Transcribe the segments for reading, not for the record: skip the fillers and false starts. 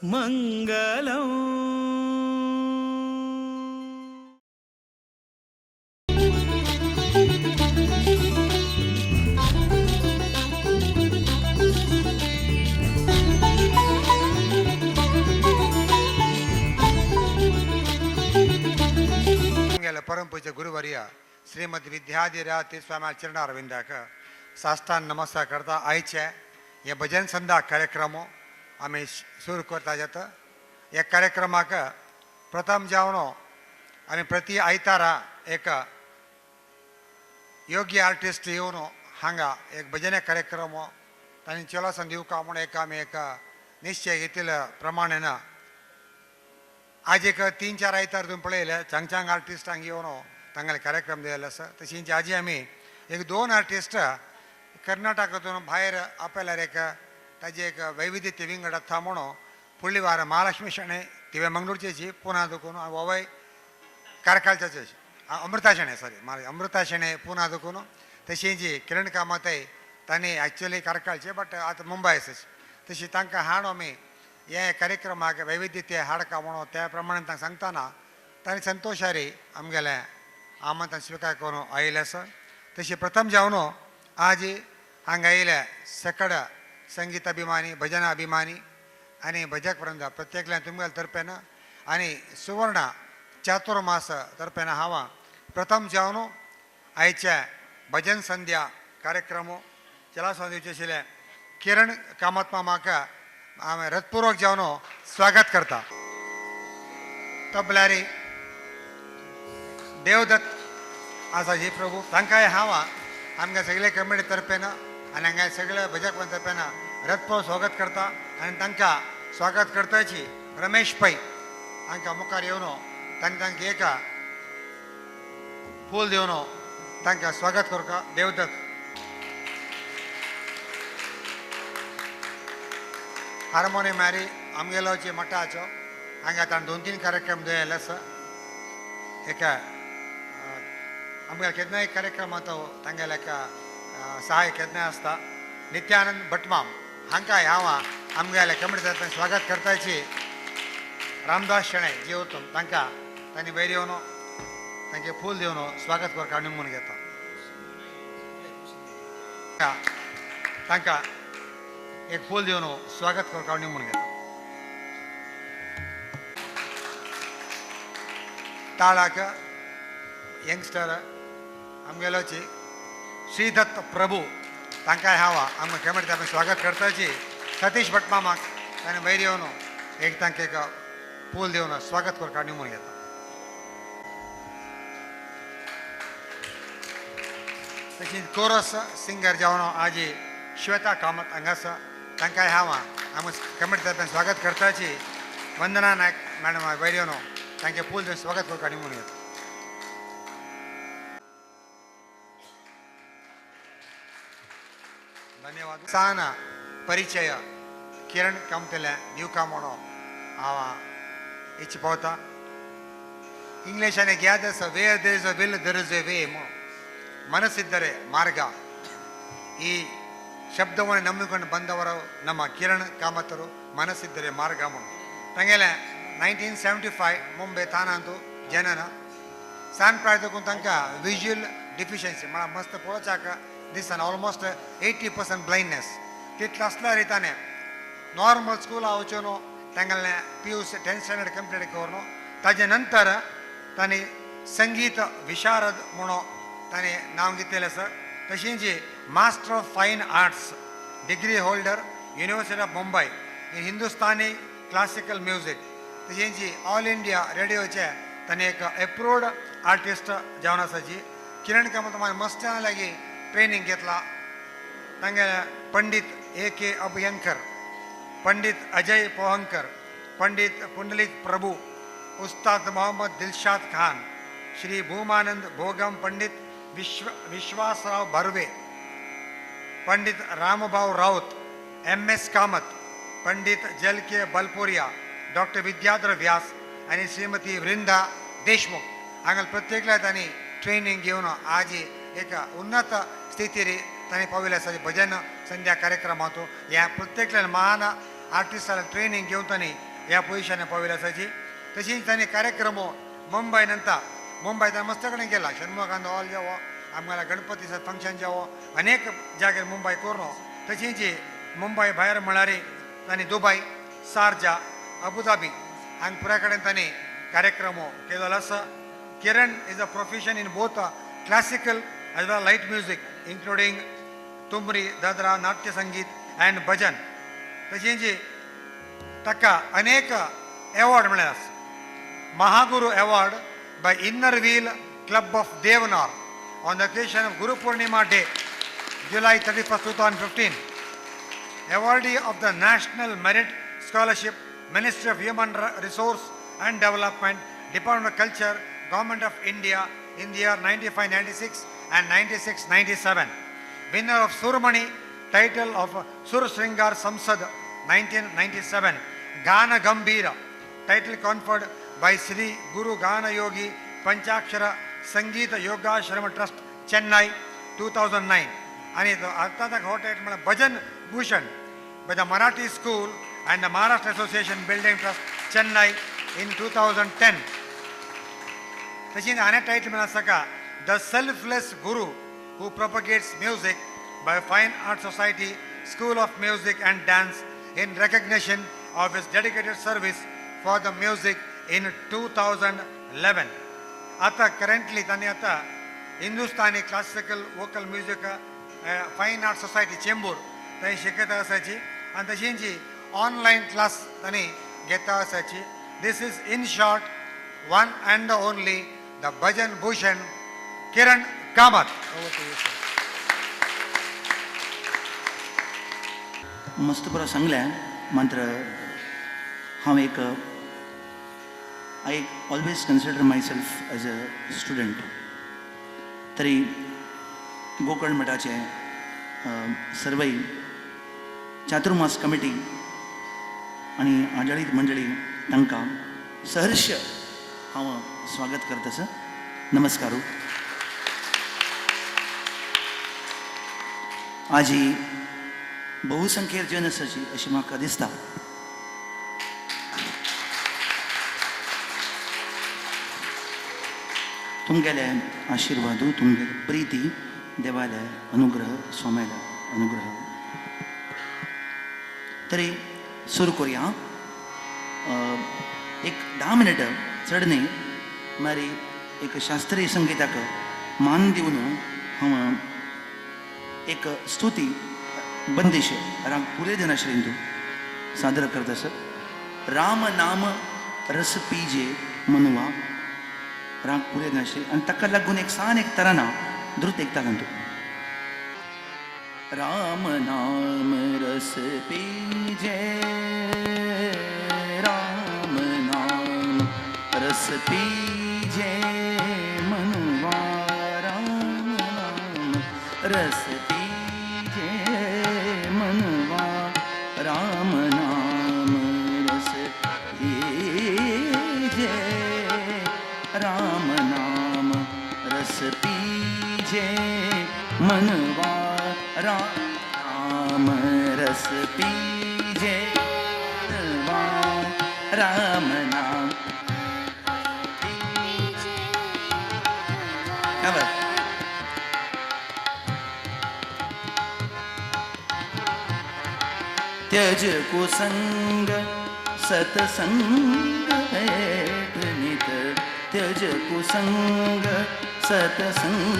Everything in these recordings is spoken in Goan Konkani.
మంగళం. आमगेले परमपूज्य गुरुवर्य श्रीमद विद्याधिराज स्वामी चरणारविंदाक साष्टांग नमस्कार करता. आयचे हे भजन संध्या कार्यक्रम आमी सुरू करता जाता. ह्या कार्यक्रमाक प्रथम जावन आमी प्रति आयतारा एक योग्य आर्टिस्ट येवन हांगा एक भजन कार्यक्रम तांणी चलोसन दिवका म्हूण एक आमी एक निश्चय घेतिल्ल्या प्रमाणे आज एक 3-4 आयतार तुमी पळयले चांग चांग आर्टिस्टांक येवन तांगेले कार्यक्रम दिलेले आसा. तशींच आजी आमी एक 2 आर्टिस्ट कर्नाटकातून भायर आपल्यार एक ताजे एक वैविध्य विंगड आसा म्हणून फुडली वार महालक्ष्मी शणै तिवें मंगळूरचेची पुना दुखून वोवय कारकाळच्याचे अमृता शणै सॉरी अमृता शणै पुना दुखून तशींच किरण कामतय तांणी एक्चुअली कारकाळचे बट आतां मुंबय आसा. तशी तांकां हाड आमी हे कार्यक्रमाक वैविध्यते हाडका म्हणून त्या प्रमाणे तांकां सांगतना तांणी संतोशारी आमगेलें आमंत्रण स्विकार करून आयिल्लें आसा. तशी प्रथम जावन आज हांगा आयिल्ले सकड संगीत अभिमानी भजन अभिमानी आनी भजक वृंद प्रत्येकल्यान तुमगेले तर्फेन आनी सुवर्ण चातुर्मास तर्फेन हांव प्रथम जावन आयचे भजन संध्या कार्यक्रम चलासो दिवचे आशिल्ले किरण कामत मामाक हांवें हृदपूर्वक जावन स्वागत करता. तबलारी देवदत्त आसा जी प्रभू तांकांय हांव आमगे सगळे कमिटी तर्फेन आनी हांगा सगळे भजक तर्फेन हृदपूर्वक स्वागत करता. आनी तांकां स्वागत करताची रमेश पै हांकां मुखार येवन तांकां तांकां एक फूल दिवन तांकां स्वागत करता. देवदत्त हार्मोनियम मारी आमगेलोचे मठाचो हांगा ताणें 2-3 कार्यक्रम दिले आसा. एक आमगेले केन्नाय कार्यक्रम तो तांगेले एक सहाय केन्नाय आसता. नित्यानंद भटमाम हांकांय हांव आमगेले कमिटी तर्फेन स्वागत करताची. रामदास शणै जिवतम तांकां तांणी वयर येवन तांचे फूल दिवन स्वागत करपाक निमून घेता. तांकां एक फूल दिवन स्वागत करपाक निमून घेता. ताळाक यंगस्टर आमगेलोची श्रीदत्त प्रभू तांकांय हांव आमकां कमिटी तर्फेन स्वागत करताची. सतीश भटमामाक ताणें वयर येवन एक तांकां एक फूल दिवन स्वागत करपाक निमून घेता. तशीच कोरस सिंगर जावन आजी श्वेता कामत हांगा आसा तांकांय हांव आमकां कमिटी तर्फेन स्वागत करताची. वंदना नायक मॅडम वयर येवन तांचें फूल दिवन स्वागत करपाक निमून घेता. धन्यवाद. सान परिचय किरण कामतले दिवका म्हणून हांव इच्छा पावता. इंग्लिशान एक याद आसा, where there is a will there is a way म्हणून. ಮನಸ್ಸಿದ್ದರೆ ಮಾರ್ಗ ಈ ಶಬ್ದವನ್ನು ನಂಬಿಕೊಂಡು ಬಂದವರು ನಮ್ಮ ಕಿರಣ್ ಕಾಮತರು. ಮನಸ್ಸಿದ್ದರೆ ಮಾರ್ಗ म्हणून. तांगेले 1975 मुंबय थानांतू जनन. सान प्राय देखून तांकां विज्युअल डिफिशियन्सी म्हळ्यार मस्त पळोवच्याक दिसना, ऑलमोस्ट 80% ब्लायंडनेस. तितलें आसल्यार ताणें नॉर्मल स्कुला वचून तांगेलें PUC 10th standard complete करून ताजे नंतर तांणी संगीत विशारद म्हणून ताणें नांव घेतलेलें आसा. तशींच master of fine arts degree holder university of Mumbai in Hindustani classical music. तशींच ऑल इंडिया रेडियोचे ताणें एक एप्रूव्ड आर्टिस्ट जावन आसा. जी किरण कामत मस्त्यान लागीं ट्रेनींग घेतला. तांगेले पंडीत ए के अभयंकर, पंडीत अजय पोहंकर, पंडीत पुंडलीक प्रभू, उस्ताद मोहम्मद दिलशाद खान, श्री भूमानंद भोगम पंडित विश्वासराव बर्वे, पंडित रामभाव राउत, एम एस कामत, पंडित जल के बलपुरिया, डॉक्टर विद्याधर व्यास आनी श्रीमती वृंदा देशमुख हांगा प्रत्येकल्या तांणी ट्रेनिंग घेवन आज एक उन्नत स्थितीर तांणी पाविल्ले आसा. भजन संध्या कार्यक्रमांत ह्या प्रत्येकल्यान महान आर्टिस्टाला ट्रेनिंग घेवन तांणी ह्या पोजिशनार पाविल्ले आसाची. तशीच तांणी कार्यक्रम मुंबय नंतर मुंबय तांणी मस्त कडेन केला. षण्मुखानंद हॉल जावो, आमगेल्या गणपती फंक्शन जावो, अनेक जाग्यार मुंबय करून. तशीच मुंबय भायर म्हळ्यार तांणी दुबय, सारजा, अबुधाबी हांगा पुराय कडेन तांणी कार्यक्रम केलेलो आसा. Kiran is a profession in both classical as well light music, including thumri, dadra, natya sangeet and bhajan. तशीच ताका अनेक अवॉर्ड मेळ्ळे आसा. Mahaguru award by Inner Wheel Club of Deonar on the occasion of Guru Purnima day, July 31, 2015. Awardee of the National Merit Scholarship, Ministry of Human Resource and Development, Department of Culture, Government of India in the year 95-96 and 96-97. Winner of Surmani, title of Sur Shringar Samsad, 1997. Gana Gambhira, title conferred by Sri Guru Gana Yogi Panchakshara Sangeeta Yogashrama Trust, Chennai, 2009. आणि आता हो टायटल म्हळ्यार Bhajan Bhushan by the Marathi School and the Maharashtra Association Building Trust, Chennai in 2010. तशीच आनी टायटल म्हणून आसा का the selfless guru who propagates music by Fine Art Society, School of Music and Dance in recognition of his dedicated service for the music in 2011. आता करंटली तांणी आतां Hindustani classical vocal music Fine Art Society, Chembur थंय शिकयता आसाची आनी तशींच ऑनलायन क्लास तांणी घेता आसाची. This is in short one and only the Bhajan Bhushan Kiran Kamat. Over to you, sir. मस्त बरो सांगलें. मात्र हांव एक I always consider myself as a student. तरी गोकर्ण मठाचे सर्वय चातुर्मास कमिटी आनी आडळीत मंडळी, तांकां सहर्ष हांव स्वागत करता सर. नमस्कार. आजी बहुसंख्येर जन आसाची अशें म्हाका दिसता. तुमगेले आशिर्वादू, तुमगेले प्रिती, देवाले अनुग्रह, स्वाम्याले अनुग्रह. तरी सुरू करुया. एक 10 मिनट, चड न्ही. मागीर एक शास्त्रीय संगीताक मान दिवन हांव एक स्तुती बंदिश राग पुरेधनाश्री सादर करता सर. राम नाम रस पीजे मनवा, राग पुरेधनाश्री आनी ताका लागून एक सान एक तराना द्रुत एक तालांतू. राम नाम रस पीजे, राम नाम रस पीजे मनवा, राम नाम रस पीजे मनवा, राम नाम रस पीजे, राम नाम रस पीजे मनवा, राम रस पीजे मनवा, राम नाम. क्या बात. त्यज कुसंग सतसंग भेट नित, त्यज कुसंग सतसंग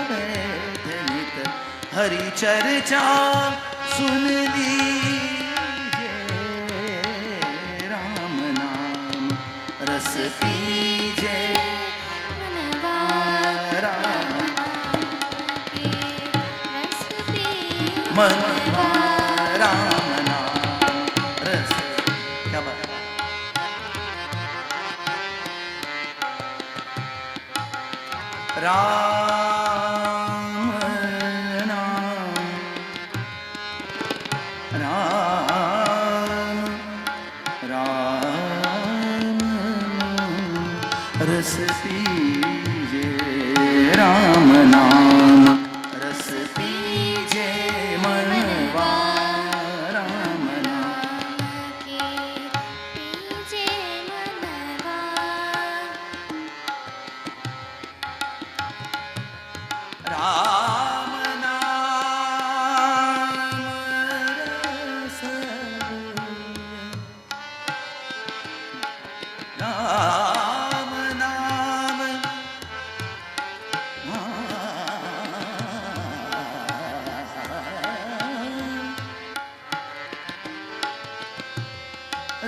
भेट नित, हरि चर्चा सुन लीजे, राम नाम रस पीजे राम मन राम नाम रस. क्या बात. राम नाम राम राम रस पीजे, राम नाम रस पीजे मनवा, राम नाम.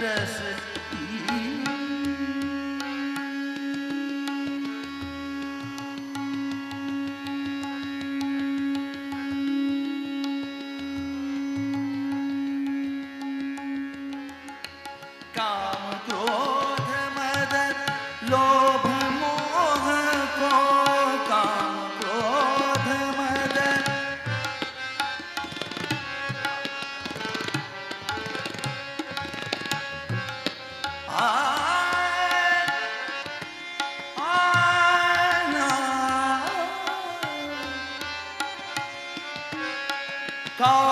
रस काम क्रोध मद लोभ मोह को, काम क्रोध मद आ आना काम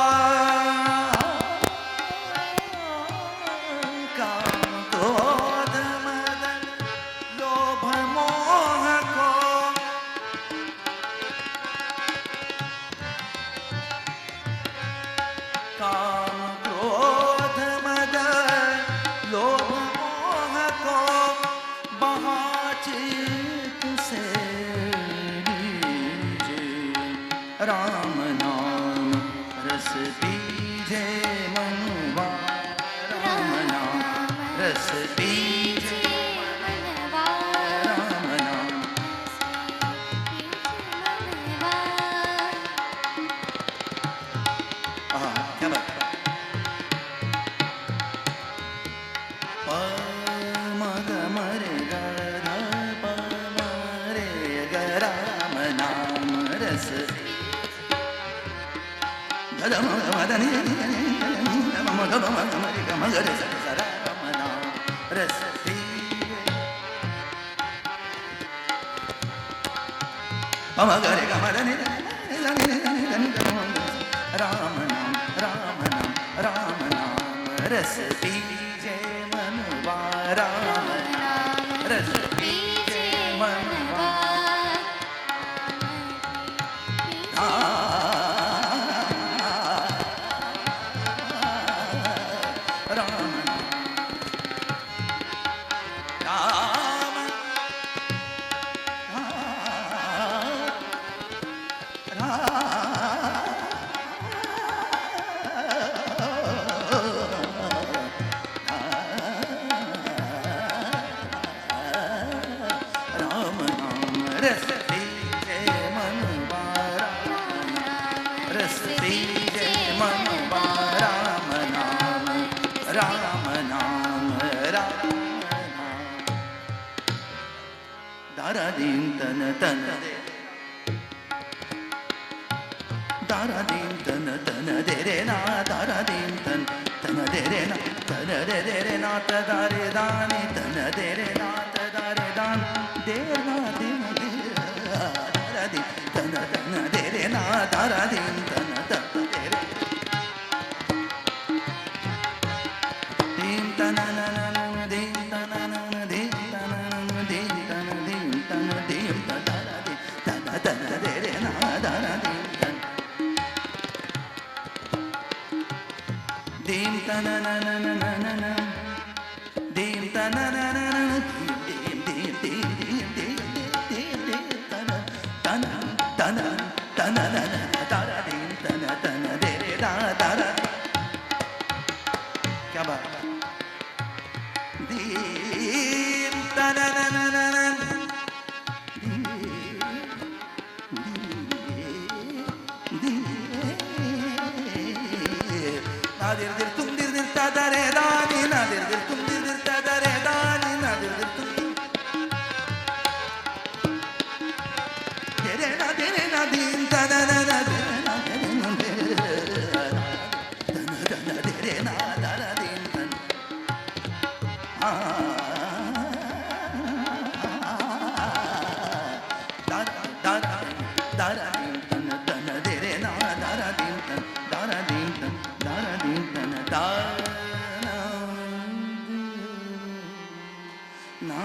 क्रोध मद लोभ मोह को, काम क्रोध मद लोभ मोह को, बहाचित से लीजे राम नाम रस पीजे मनवा, राम नाम रस पीजे मनवा, राम नाम। मनवा। आहा, क्या बात। प म ग म रे ग ध प म रे ग राम नाम रस ध ध म ग म ध नि नि नि नि ध म ग म ग म रे ग म ग रे स स राम नाम रस पीजे प म ग रे ग म ध नि नि नि ध नि नि नि ध नि ध म ग राम नाम राम नाम राम नाम रस पीजे मनवा, राम नाम रस पीजे मनवा। मनवा। राम राम राम नाम रस पीजे मनवा, राम रस पीजे मनवा, राम नाम राम नाम राम नाम। दारा दीन तन तन दे, दारा दीन तन तन दे रे ना, दारा दीन तन तन दे रे ना, तन रे दे रे ना त दारे दानी, तन दे रे ना त दारे दान दे ना दे दे, दारा दीन तन तन दे रे ना, दारा दीन तन तन दे रे दीन तन न न न दीन तन न न दीन तन न दीन तन दीन तन दीन त दारा दीन तन तन दे रे ना, दारा दीन तन दीन तन न न न न न न दीन तन न न न न दीन दीन दीन दीन दीन दीन दीन तन तन तन तन न न दारा दीन तन तन दे रे दा दारा। क्या बात। दीन तन न न न न नादिर दिर तुम दिर दिर ता दा रे दानी, नादिर दिर तुम दिर दिर ता दा रे दानी, नादिर दिर तुम दे रे ना दे रे ना दीन ता दा ना ना दे रे ना दे रे ना दे रे तन तन दे रे ना दा रा दीन तन आ दा दा दा रा दीन तन तन दे रे ना दा रा दीन तन दा रा दीन तन दा रा दीन तन दा ना ना।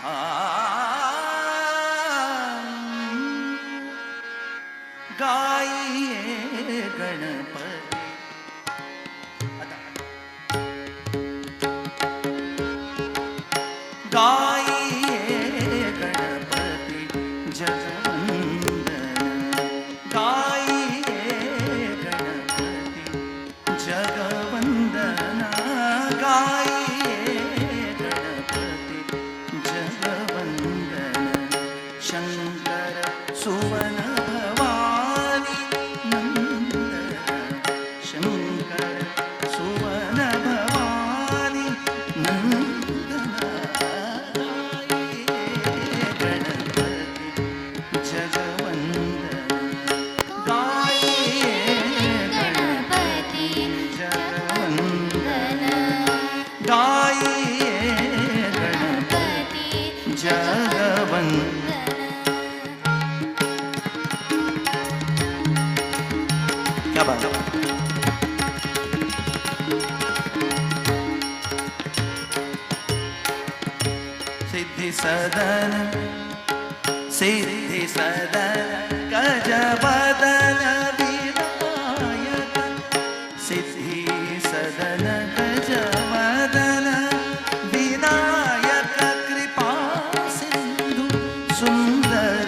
आ गाइए गणपति। गाइए गणपति जगवंदन, सुवन भवानी नंदन शंकर सुवन भवानी नंदन गाये गणपती जगवंदन गाये गणपती जगवंदन जगवंदन गाये गणपती गणपती जगवंदन. क्या बात है. सिद्धि सदन सिद्धि सदन गजबदन विनायक सिद्धि सदन गजबदन विनायक कृपा सिंधु सुंदर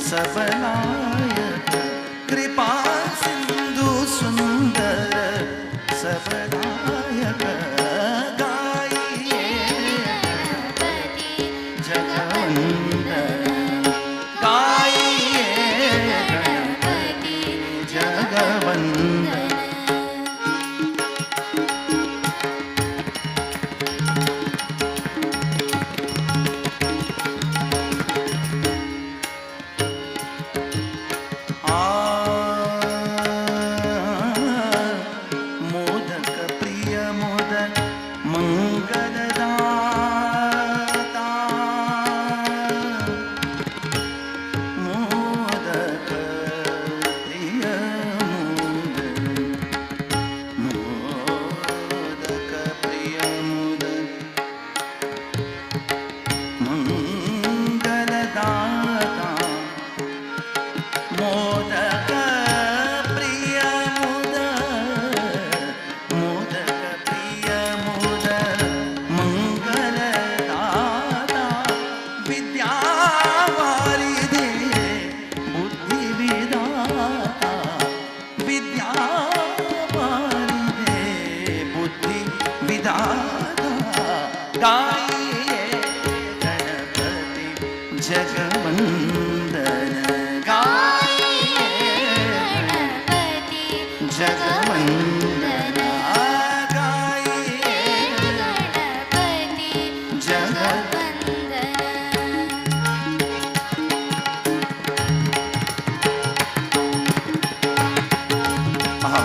सबनायक कृपा सिंधु सुंदर सबनायक गाइए गणपती जगवंदन गाइए गणपती जगवंदन. आ मोदक प्रिय मोद मंगलदाता मोदक प्रिय मोद मोदक प्रिय मोद मंगलदाता मोदक प्रिय मोद मोदक प्रिय मोद मंगलदाता विद्यावारिधे बुद्धिविदाता विद्यावारिधे बुद्धिविदाता गाये गणपति जगवंदन गाये गणपती जगवंदन गाये गणपती जगवंदन. जगवंदन. आहा.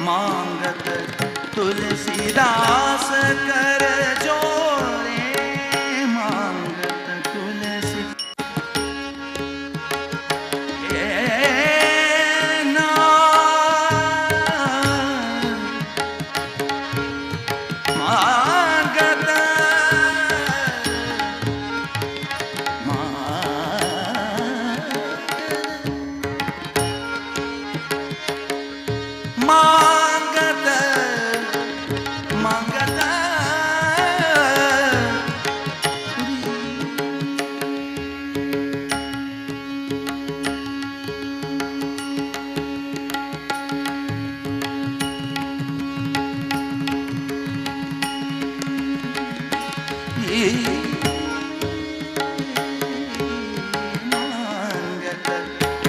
मांगत तुलसीदास कर जोरे मांगत तुलसी हे ना मांगत मांगत मांगत मांगत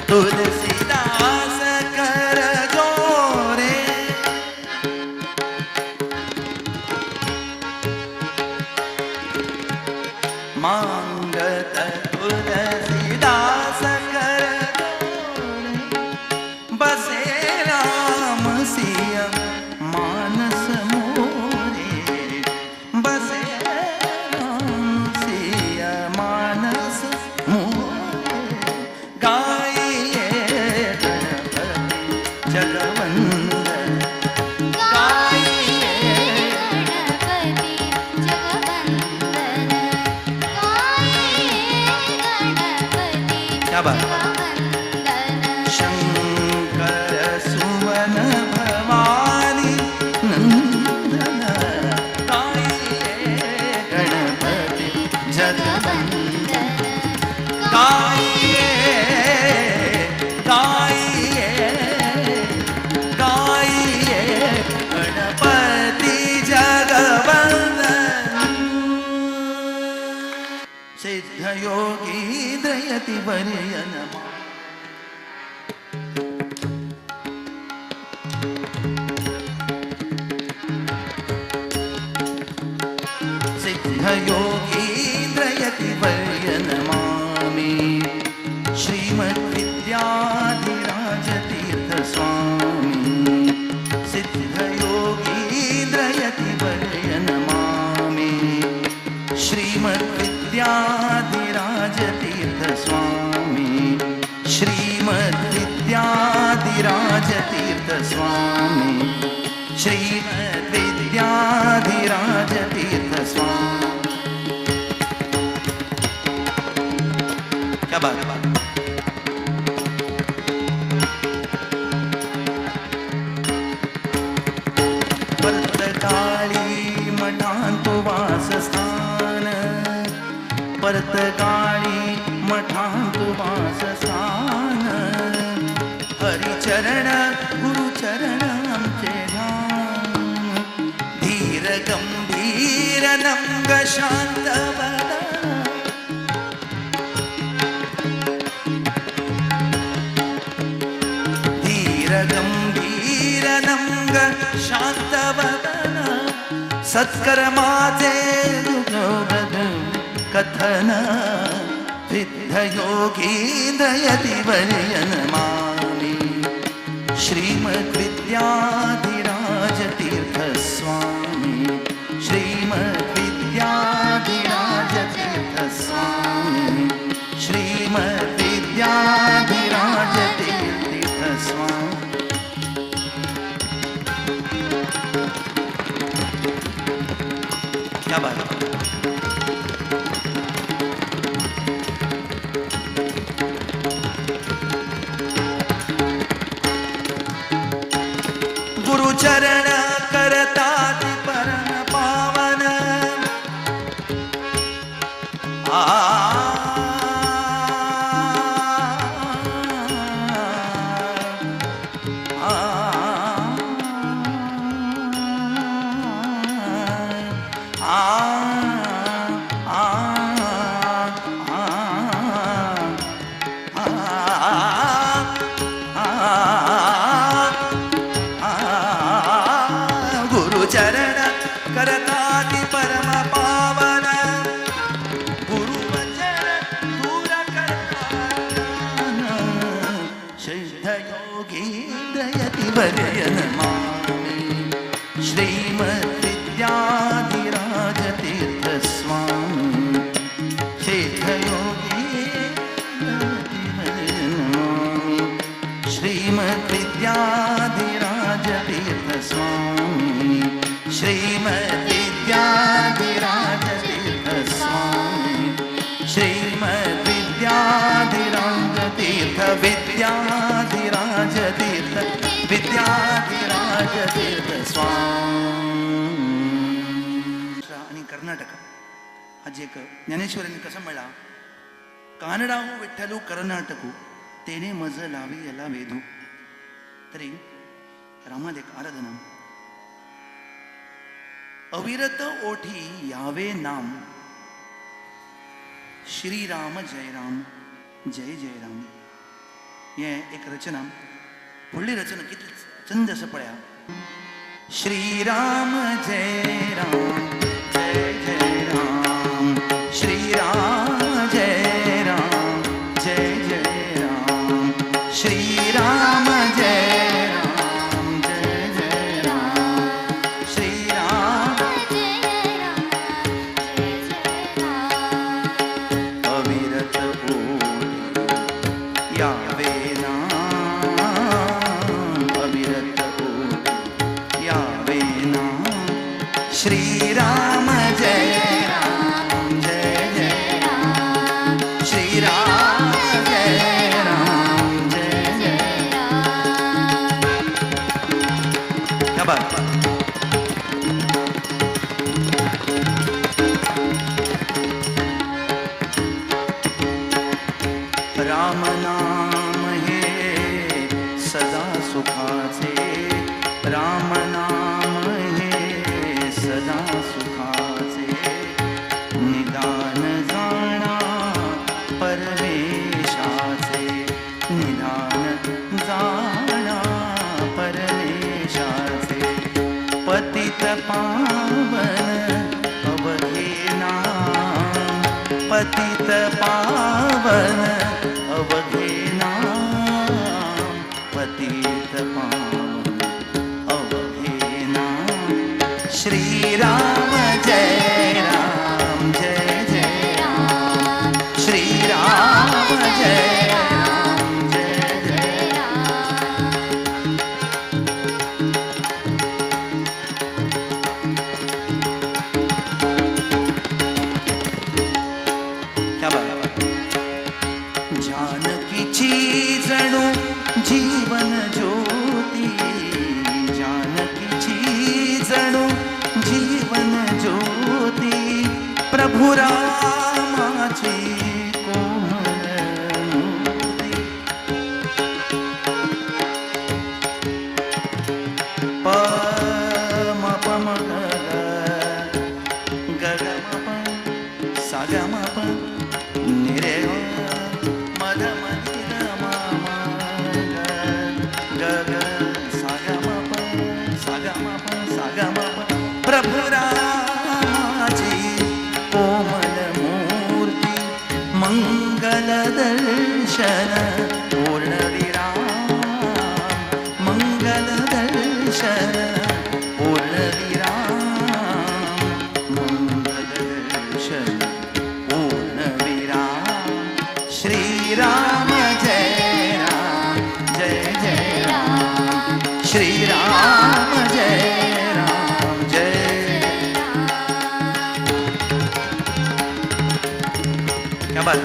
तुलसीदास कर जोरे मांगत तुलसीदास कर जोरे बसे राम सिया मानस मोरे बसे राम सिया मानस मोरे गाइए गणपति जगवंदन गाये गणपती जगवंदन गाये गणपती क्या बात. जगवंदन. शंकर सुवन भवानी नंदन गाइए गणपति जगवंदन गाइए गाइए गाइए गणपति जगवंदन. यतिवर्य नमामि. सिद्धयोगीन्द्र यतिवर्य नमामि. श्रीमद्विद्याधिराजतीर्थ स्वामी. सिद्धयोगीन्द्र यतिवर्य नमामि. श्रीमद्विद्याधिराजतीर्थ स्वामी. श्रीमद्विद्याधिराजतीर्थ स्वामी. श्रीमद्विद्याधिराजतीर्थ स्वामी. क्या बात. परतगाळी मठांतु वासस्थान. परतगाळी मठांतु वासस्थान. हरिचरण गुरुचरण आमचे ध्यान. धीर गंभीर नम्र शांत वदन. धीर गंभीर नम्र शांत वदन. सत्कर्माचे कथन. सिद्धयोगीन्द्र यतिवर्य नमामि. श्रीमद्विद्याधिराजतीर्थ स्वामी. श्रीमद्विद्याधिराजतीर्थ स्वामी. श्रीमद्विद्याधिराजतीर्थ स्वामी. क्या बात. गुरुचरण करतात परम पावन. आ आ आ आ आ आ गुरुचरण करताति परम पावन. गुरुवचन दूर करता. सिद्धयोगीन्द्र यतिवर्य नमामि. श्रीमद्विद्याधिराजतीर्थ स्वामी. सिद्धयोगीन्द्र यतिवर्य नमामि. श्रीमद्विद्याधिराजतीर्थ स्वामी. श्रीमद्विद्याधिराजतीर्थ स्वामी. श्रीमद्विद्याधिराजतीर्थ विद्याधिराजतीर्थ विद्याधिराजतीर्थ स्वामी. आणि कर्नाटक हाजी एक ज्ञानेश्वरांनी कसं म्हणला, कानडाहू विठ्ठलू कर्नाटकू तेने मज लावी याला वेधू. तरी रामाला एक आराधना. अविरत ओठी यावे नाम श्रीराम जय राम जय जय राम. हे एक रचना. फुडली रचना कितली चंद आसा पळया. श्रीराम जय राम जय जय राम. श्रीराम जय राम जय जय राम. श्रीराम जय राम जय जय राम. श्रीराम जय राम जय जय राम. अविरत ओठी यावे नाम. अविरत ओठी यावे नाम. श्रीराम जय राम जय जय राम श्रीराम जय राम जय जय जय राम. क्या बात. राम नाम हे सदा सुखाचे. राम नाम हे सदा सुखाचे. पतित पावन अवघे नाम, पतित पावन अवघे नाम। श्री राम जय राम जय जय राम, श्री राम जय राम जय जय राम। क्या बात। जानकीची जणू जीवन ज्योती, जानकीची जणू जीवन ज्योती, प्रभु रामाची कोमल मूर्ती। प म प म ग ग ग म प सा ग म प नि रे ग म ध म नि ग म म ग ग ग सा ग म प सा ग म प सा ग म प। प्रभु रामाची कोमल मूर्ती, मंगल दर्शन पूर्ण विराम, मंगल दर्शन पूर्ण विराम, मंगल दर्शन पूर्ण विराम। श्री राम जय राम जय जय राम, श्री राम जय राम जय। क्या बात।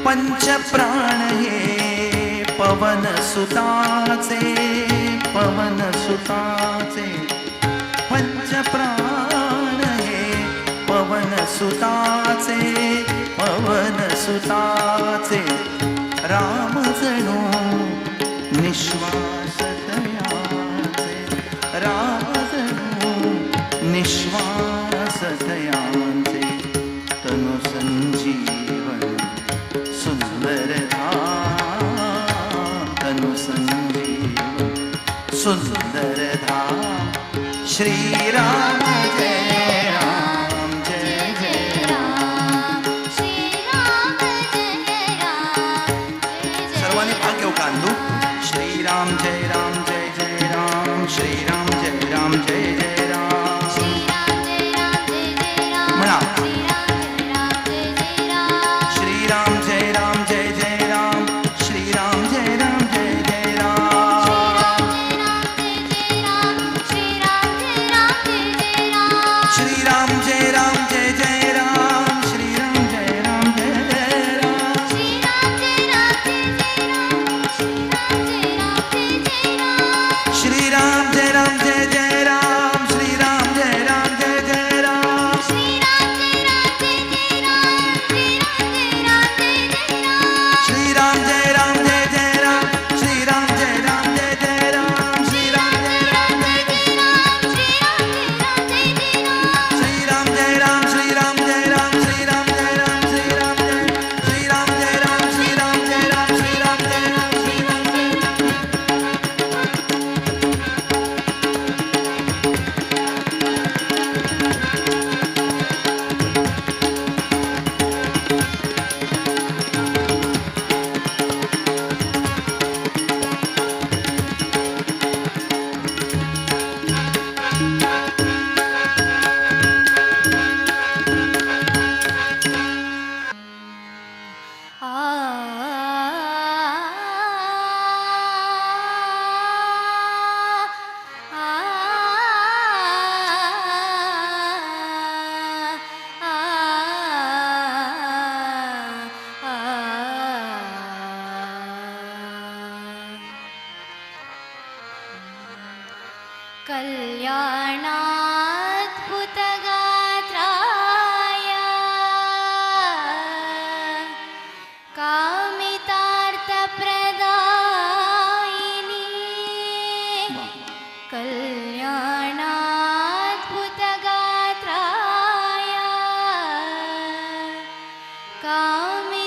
पंचप्राण हे पवन सुताचे, पवन सुताचे, पंचप्राण हे पवन सुताचे, पवन सुताचे, राम जणू निश्वास तयाचे, राम जणू निश्वास तयांचे। तनु संजीवन सुंदर धाम, तनु संजीवन सुंदर धाम। श्री राम जय राम जय जय राम, श्री राम जय राम जय जय। सर्वांनी भाग घेऊ का अंदू। श्री राम जय राम जय जय राम, श्री राम जय राम जय जय राम। श्री राम जय राम जय जय राम, म्हणा। श्री राम जय राम जय जय राम। श्री राम जय राम जय जय राम, श्री राम जय राम जय जय राम। श्री राम जय राम जय जय राम, श्री राम जय राम जय जय राम। श्री राम जय राम जय जय राम, श्री राम जय राम जय जय राम। श्री राम जय राम जय जय राम, श्री राम जय राम जय जय राम, श्री राम जय राम जय जय राम। श्री राम जय राम जय जय राम, श्री राम जय राम जय जय राम, श्री राम जय राम जय जय राम। श्री राम जय राम जय जय राम, श्री राम जय राम, श्री राम जय राम, श्री राम जय राम, श्री राम जय, श्री राम जय राम, श्री राम जय राम, श्री राम जय राम, श्री राम जय राम। आ आ कल्याणाद्भुतगात्राय कामितार्थप्रदायिनी, कल्याणाद्भुतगात्राय कामितार्थप्रदायिनी,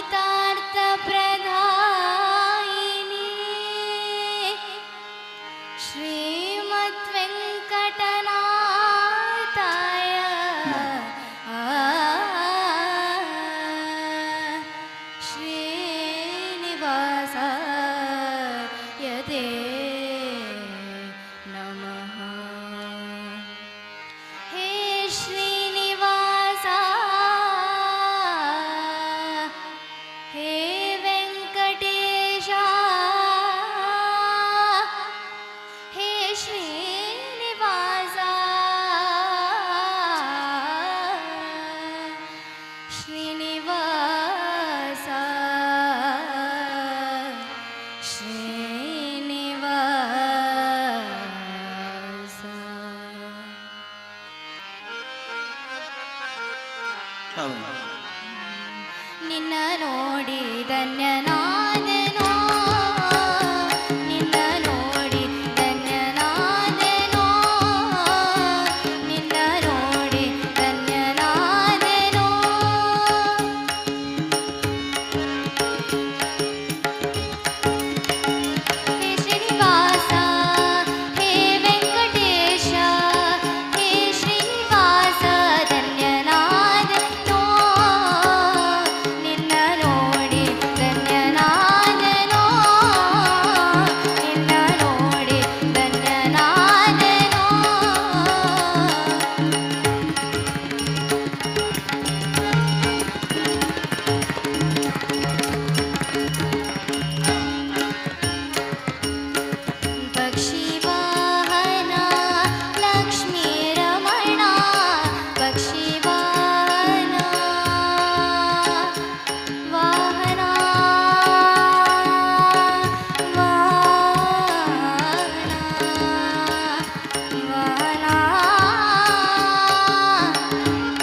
श्रीमद्वेङ्कटनाथाय ते नमः. हे श्रीनिवासा, हे वेंकटेशा, हे श्रीनिवासा, श्रीनिवासा, श्रीनिवासा. ನಿನ್ನ ನೋಡಿ ಧನ್ಯನಾದೆನೋ, ನಿನ್ನ ನೋಡಿ ಧನ್ಯನಾದೆನೋ, ನಿನ್ನ ನೋಡಿ ಧನ್ಯನಾದೆನೋ. ಹೇ ಶ್ರೀನಿವಾಸ, ಹೇ ವೆಂಕಟೇಶ, ಹೇ ಶ್ರೀನಿವಾಸ ಧನ್ಯನಾದೆನೋ, ನಿನ್ನ ನೋಡಿ ಧನ್ಯನಾದೆನೋ, ನಿನ್ನ ನೋಡಿ ಧನ್ಯನಾದೆನೋ. ಪಕ್ಷಿವಾಹನ ಲಕ್ಷ್ಮೀ ರಮಣ, ಪಕ್ಷಿವಾಹನ ವಾಹನ ವಾಹನ ವಾಹನ,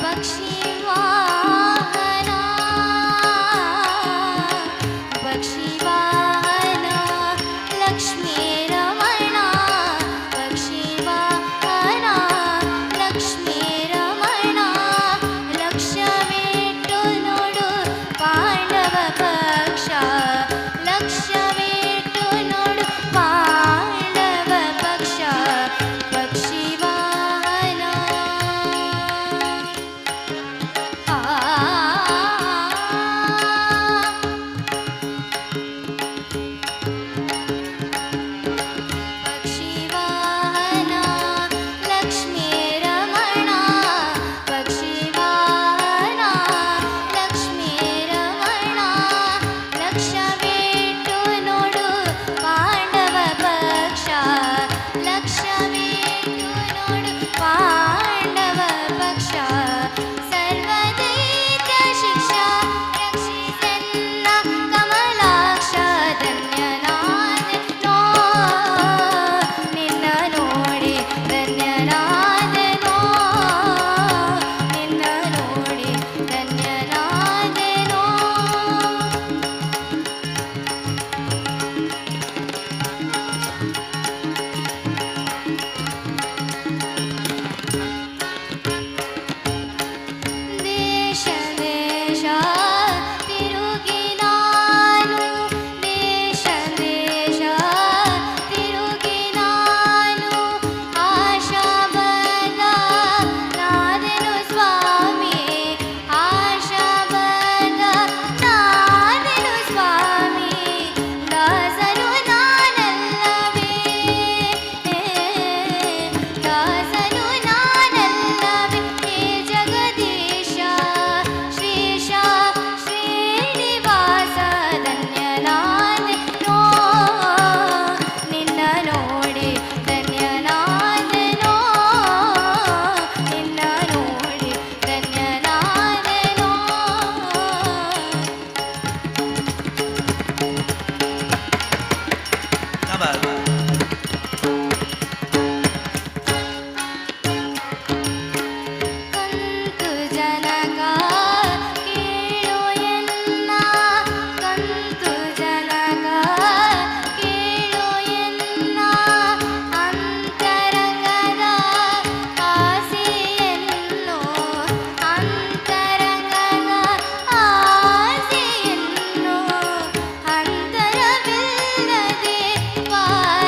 ಪಕ್ಷಿವಾಹನ ಪಕ್ಷಿವಾಹನ ಲಕ್ಷ್ಮೀ ರಮಣ, ಪಕ್ಷಿವಾಹನ ಲಕ್ಷ್ಮೀ ರಮಣ. ಲಕ್ಷ್ಯವಿಟ್ಟು ನೋಡು ಪಾಂಡವ ಪಕ್ಷ, ಲಕ್ಷ್ಯವಿಟ್ಟು ನೋಡು ಪಾಂಡವ ಪಕ್ಷ, ಪಕ್ಷಿವಾಹನ. ಆ ಪಕ್ಷಿವಾಹನ ಲಕ್ಷ್ಮೀ ರಮಣ, ಪಕ್ಷಿವಾಹನ ಲಕ್ಷ್ಮೀ ರಮಣ. ಲಕ್ಷ್ಯವಿಟ್ಟು ನೋಡು ಪಾಂಡವ ಪಕ್ಷ, ಲಕ್ಷ್ಯವಿಟ್ಟು ನೋಡು ಪಾಂಡವ ಪಕ್ಷ. ಸರ್ವದೈತ್ಯ ಶಿಕ್ಷಾ ರಕ್ಷಿಸೆನ್ನ ಕಮಲಾಕ್ಷ, ಧನ್ಯನಾದೆನೋ, ನಿನ್ನ ನೋಡಿ ಧನ್ಯನಾದೆನೋ, ನಿನ್ನ ನೋಡಿ ಧನ್ಯನಾದೆನೋ. ದೇಶ ದೇಶ ತಿರುಗಿ ನಾನು, ದೇಶ ದೇಶ ತಿರುಗಿ ನಾನು, ಆಶಾಬದ ನಾದೆನು ಸ್ವಾಮಿ, ಆಶಾಬದ ನಾದೆನು ಸ್ವಾಮಿ. ದಾಸನು ನಾನಲ್ಲವೇ, ದಾಸನು ನಾನಲ್ಲವೇ. ಹೇ ಜಗದೀಶ ಶ್ರೀಶ ಶ್ರೀನಿವಾಸ ಧನ್ಯನಾದೆನೋ, ನಿನ್ನ ನೋಡಿ ಧನ್ಯನಾದೆನೋ, ನಿನ್ನ ನೋಡಿ ಧನ್ಯನಾದೆನೋ. આભાર. ಕಂತು ಜನಕ ಕೇಳು ಎನ್ನ, ಕಂತು ಜನಕ ಕೇಳು ಎನ್ನ, ಅಂತರಂಗದ ಆಸೆಯನ್ನು, ಅಂತರಂಗದ ಆಸೆಯನ್ನು, ಅಂತರವಿಲ್ಲದೆ ಪಾಲಿಸೆನ್ನ.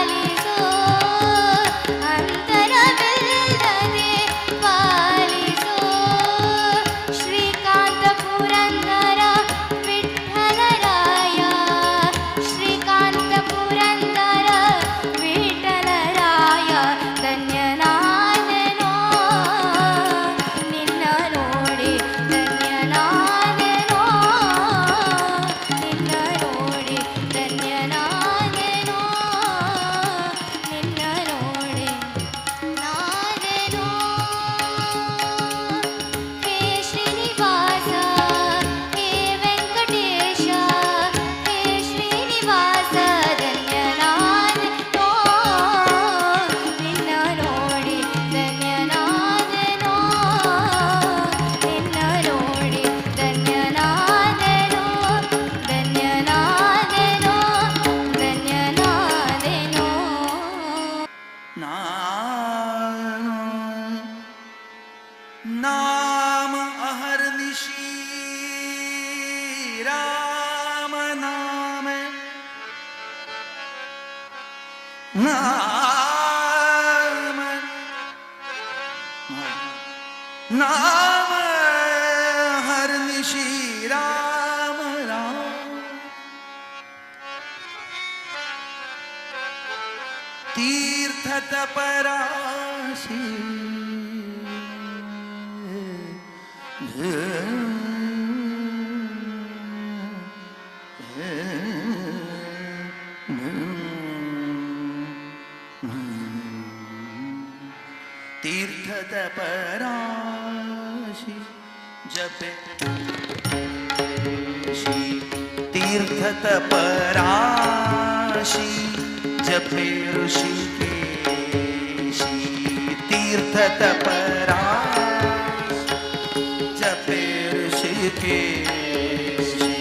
नाम नाम हरनिशी राम राम. तीर्थ तपराशी तीर्थ तपराशी जपे तीर्थ तपराशी जपे ऋषिकेशी. तीर्थ तपराशी जपे ऋषिकेशी.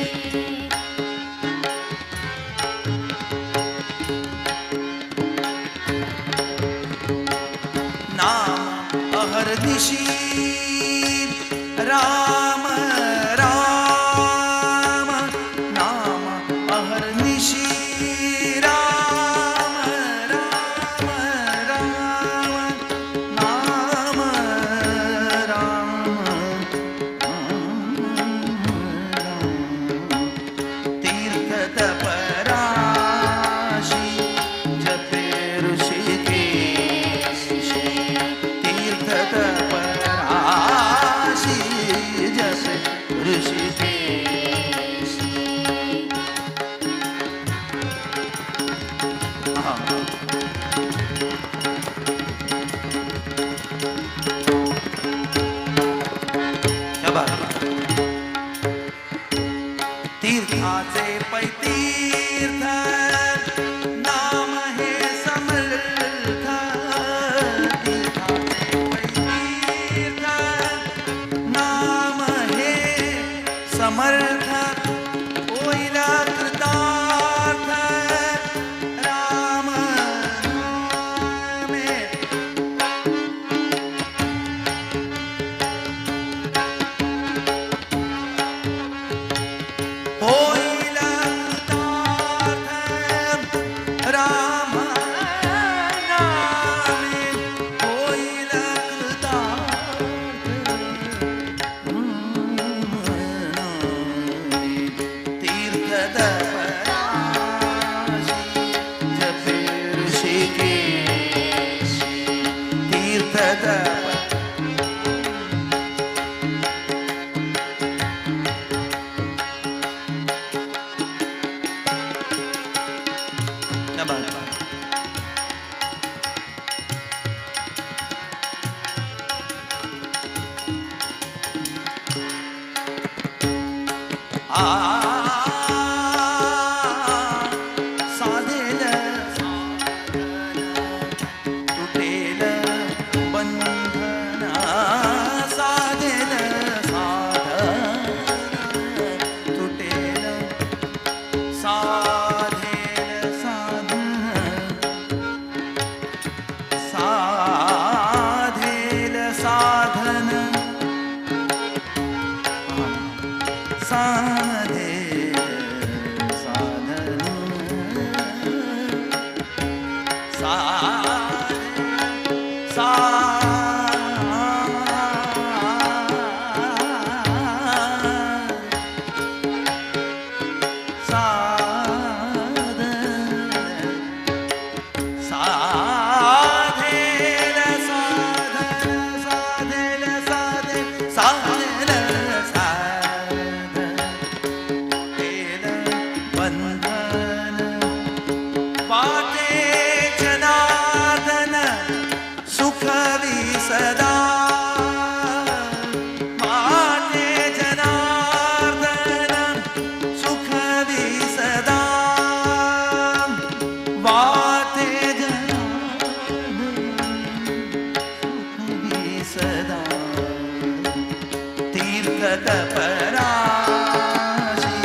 नाम अहर्निशी राम राम. नाम अहर्निशी राम राम राम. नाम राम राम. तीर्थ तपराशी जपे ऋषिकेशी. तीर्थ तपराशी जपे ऋषिकेशी. हा. क्या बात. तीर्थाचे पैतीर्थ नाम हे समर्थ. तीर्थाचे पैतीर्थ नाम हे समर्थ. होईल कृतार्थ राम नामे. होईल कृतार्थ राम नामे. होईल कृतार्थ राम नामे. तीर्थ तपराशी जपे ऋषिकेशी. तीर्थ तप क्या बात. आ साधेल साधन तुटेल बंधन. साधेल साधन तुटेल साधेल साधन साधेल साधन साधेल साधन साधेल सा साधन साधेल साधन साधेल साधेल साधेल साधन तेल बंधन. वाटे जनार्दन सुखवी सदा. वाटे जनार्दन सुखवी सदा. वाटे जनार्दन सुखवी सदा. तीर्थ तपराशी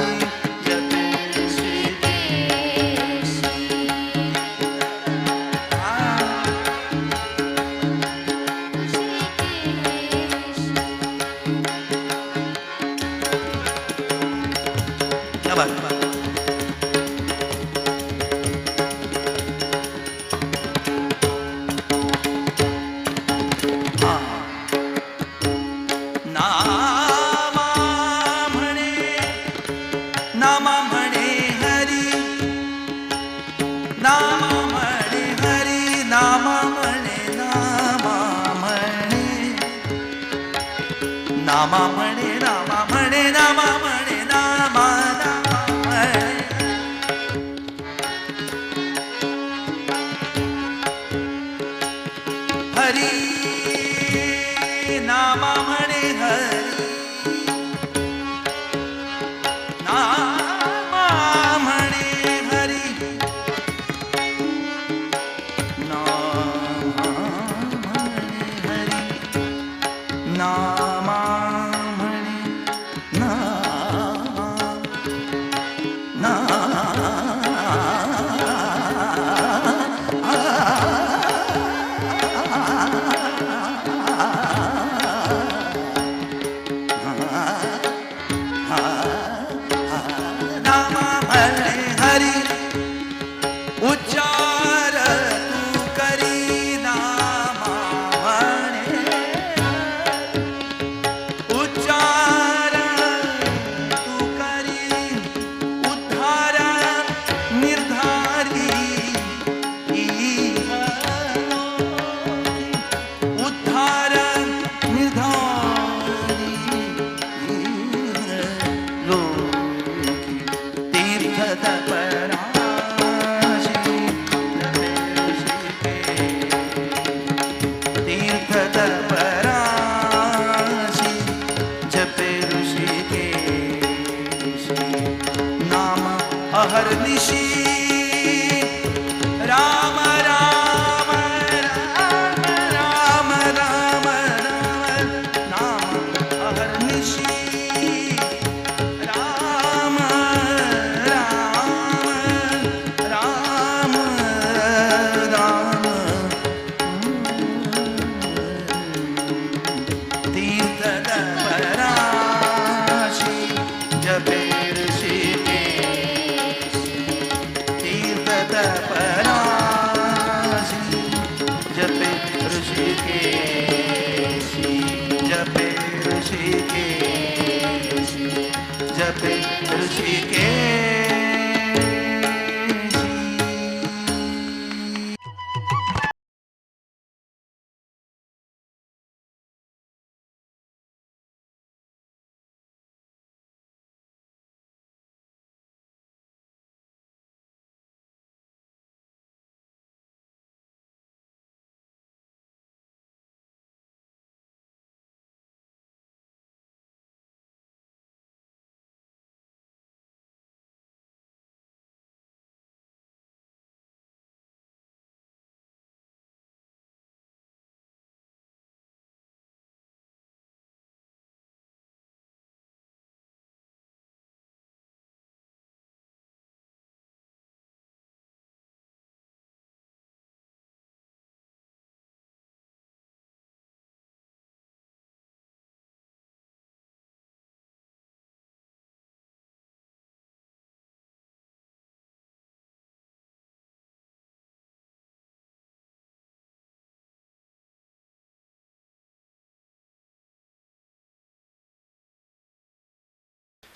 जपे ऋषिकेशी. क्या बात. नामा म्हणे नामा म्हणे नामा म्हणे नामा नामा म्हणे. हरी नामा म्हणे हरी नामा म्हणे हरी नामा म्हणे हरी नामा म्हणे नामा नामा म्हणे हरी उच्चार तू करी नामा म्हणे उच्चार तू करी उद्धार निर्धारी उद्धार निर्धारी लोकी तीर्थ तपराशी तीर्थ तपराशी जपे ऋषिकेशी नाम अहर्निशी राम राम राम राम राम राम नाम अहर्निशी राम राम राम राम तीर्थ तपराशी जपे ऋषिकेशी तीर्थ तपराशी जपे ऋषिकेशी जपे ऋषिकेशी जपे ऋषिकेशी.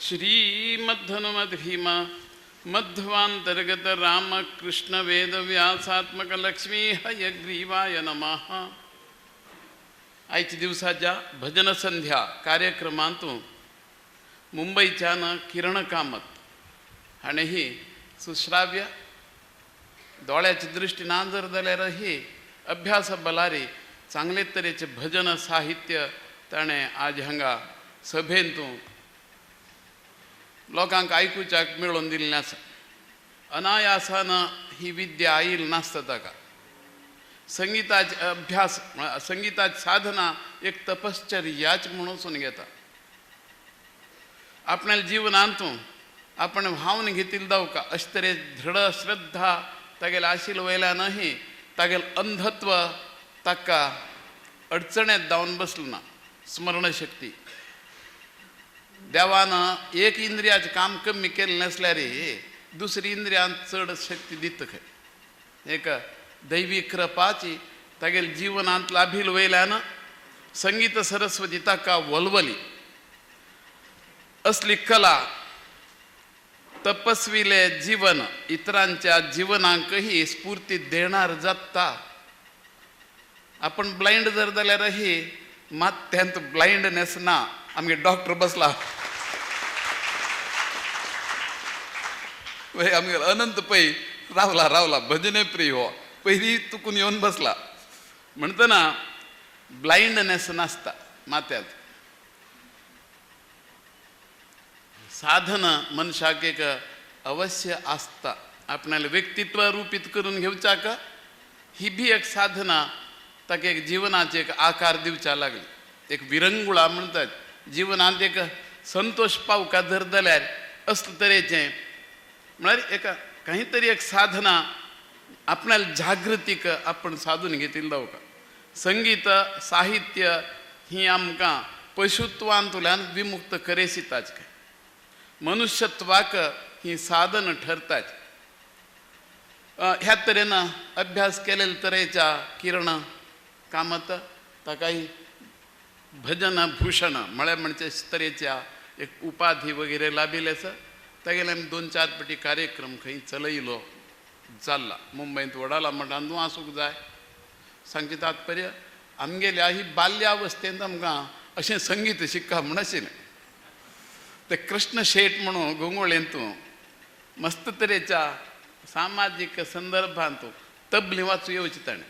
श्रीमद्धनुमद्भीम मध्वांतर्गत रामकृष्ण वेद व्यासात्मक लक्ष्मी हयग्रीवाय नमः. आयच्या दिवसाच्या भजन संध्या कार्यक्रमांतून मुंबईच्यान किरण कामत हाणें सुश्राव्य दोळ्याची दृष्टी ना जर जाल्यारही अभ्यास बलारी चांगले तरेचे भजन साहित्य ताणें आज हांगा सभेंतून लोकांक आयकुच्याक मेळोवन दिल्लें आसा. अनायासान ही विद्या आयिल्ली नासता ताका. संगिताचे अभ्यास, संगिताची साधना एक तपश्चर्याच म्हणून घेता. आपल्या जिवनांतून आपण व्हांवन घेतिल्ली दावका अशे तरेन दृढ श्रद्धा तागेले आशिल्ले वयल्यानही तागेलें अंधत्व ताका अडचणेंत धांवन बसलें ना. स्मरणशक्ती देवान एक इंद्रियाचें काम कमी केलें नासल्यार दुसरी इंद्रियान चड शक्ती दिता खंय. एक दैवी कृपाची तागेले जिवनांत लाभिल वयल्यान संगीत सरस्वती ताका वलवली. असली कला तपस्विले जीवन इतरांच्या जीवनाकही स्फूर्ती देणार जाता. आपण ब्लाइंड जर जाल्यारही मात त्यांत ब्लाइंडनेस ना. आमगे डॉक्टर बसला पळय आमगे अनंत पै रावला रावला भजने प्रिय हो पयली तुकून येवन बसला. म्हणटना ब्लायंडनेस नासता माथ्यांत. साधन मनशाक एक अवश्य आसता आपणाले व्यक्तित्व रुपीत करून घेवच्याक ही बी एक साधना ताका एक जिवनाचे एक आकार दिवच्या लागली. एक विरंगुळा म्हणटात जिवनांत एक संतोष पावका जर जाल्यार असले तरेचें म्हळ्यार एका काही तरी एक साधना आपणाले जागृतीक आपण साधून घेतिल्लो जावका. संगीत साहित्य ही आमकां पशुत्वांतल्यान विमुक्त करेसिताच काय मनुष्यत्वाक ही साधन ठरतात. ह्या तरेन अभ्यास केलेले तरेच्या किरण कामत ताकाय भजन भूषण म्हळ्यार म्हणजे तरेच्या एक उपाधी वगैरे लाभिल्ले आसा. तागेले आमी 2-4 पटी कार्यक्रम खंय चलयलो चल्ला मुंबयंत वडाला मठांत आसूंक जाय. सांगचें तात्पर्य आमगेल्या ही बाल्यावस्थेंत आमकां अशें संगीत शिक्का म्हूण आशिल्लें. ते कृष्ण शेट म्हणून गोंगोळेंत मस्त तरेच्या सामाजीक संदर्भांत तबली वाचू येवची ताणें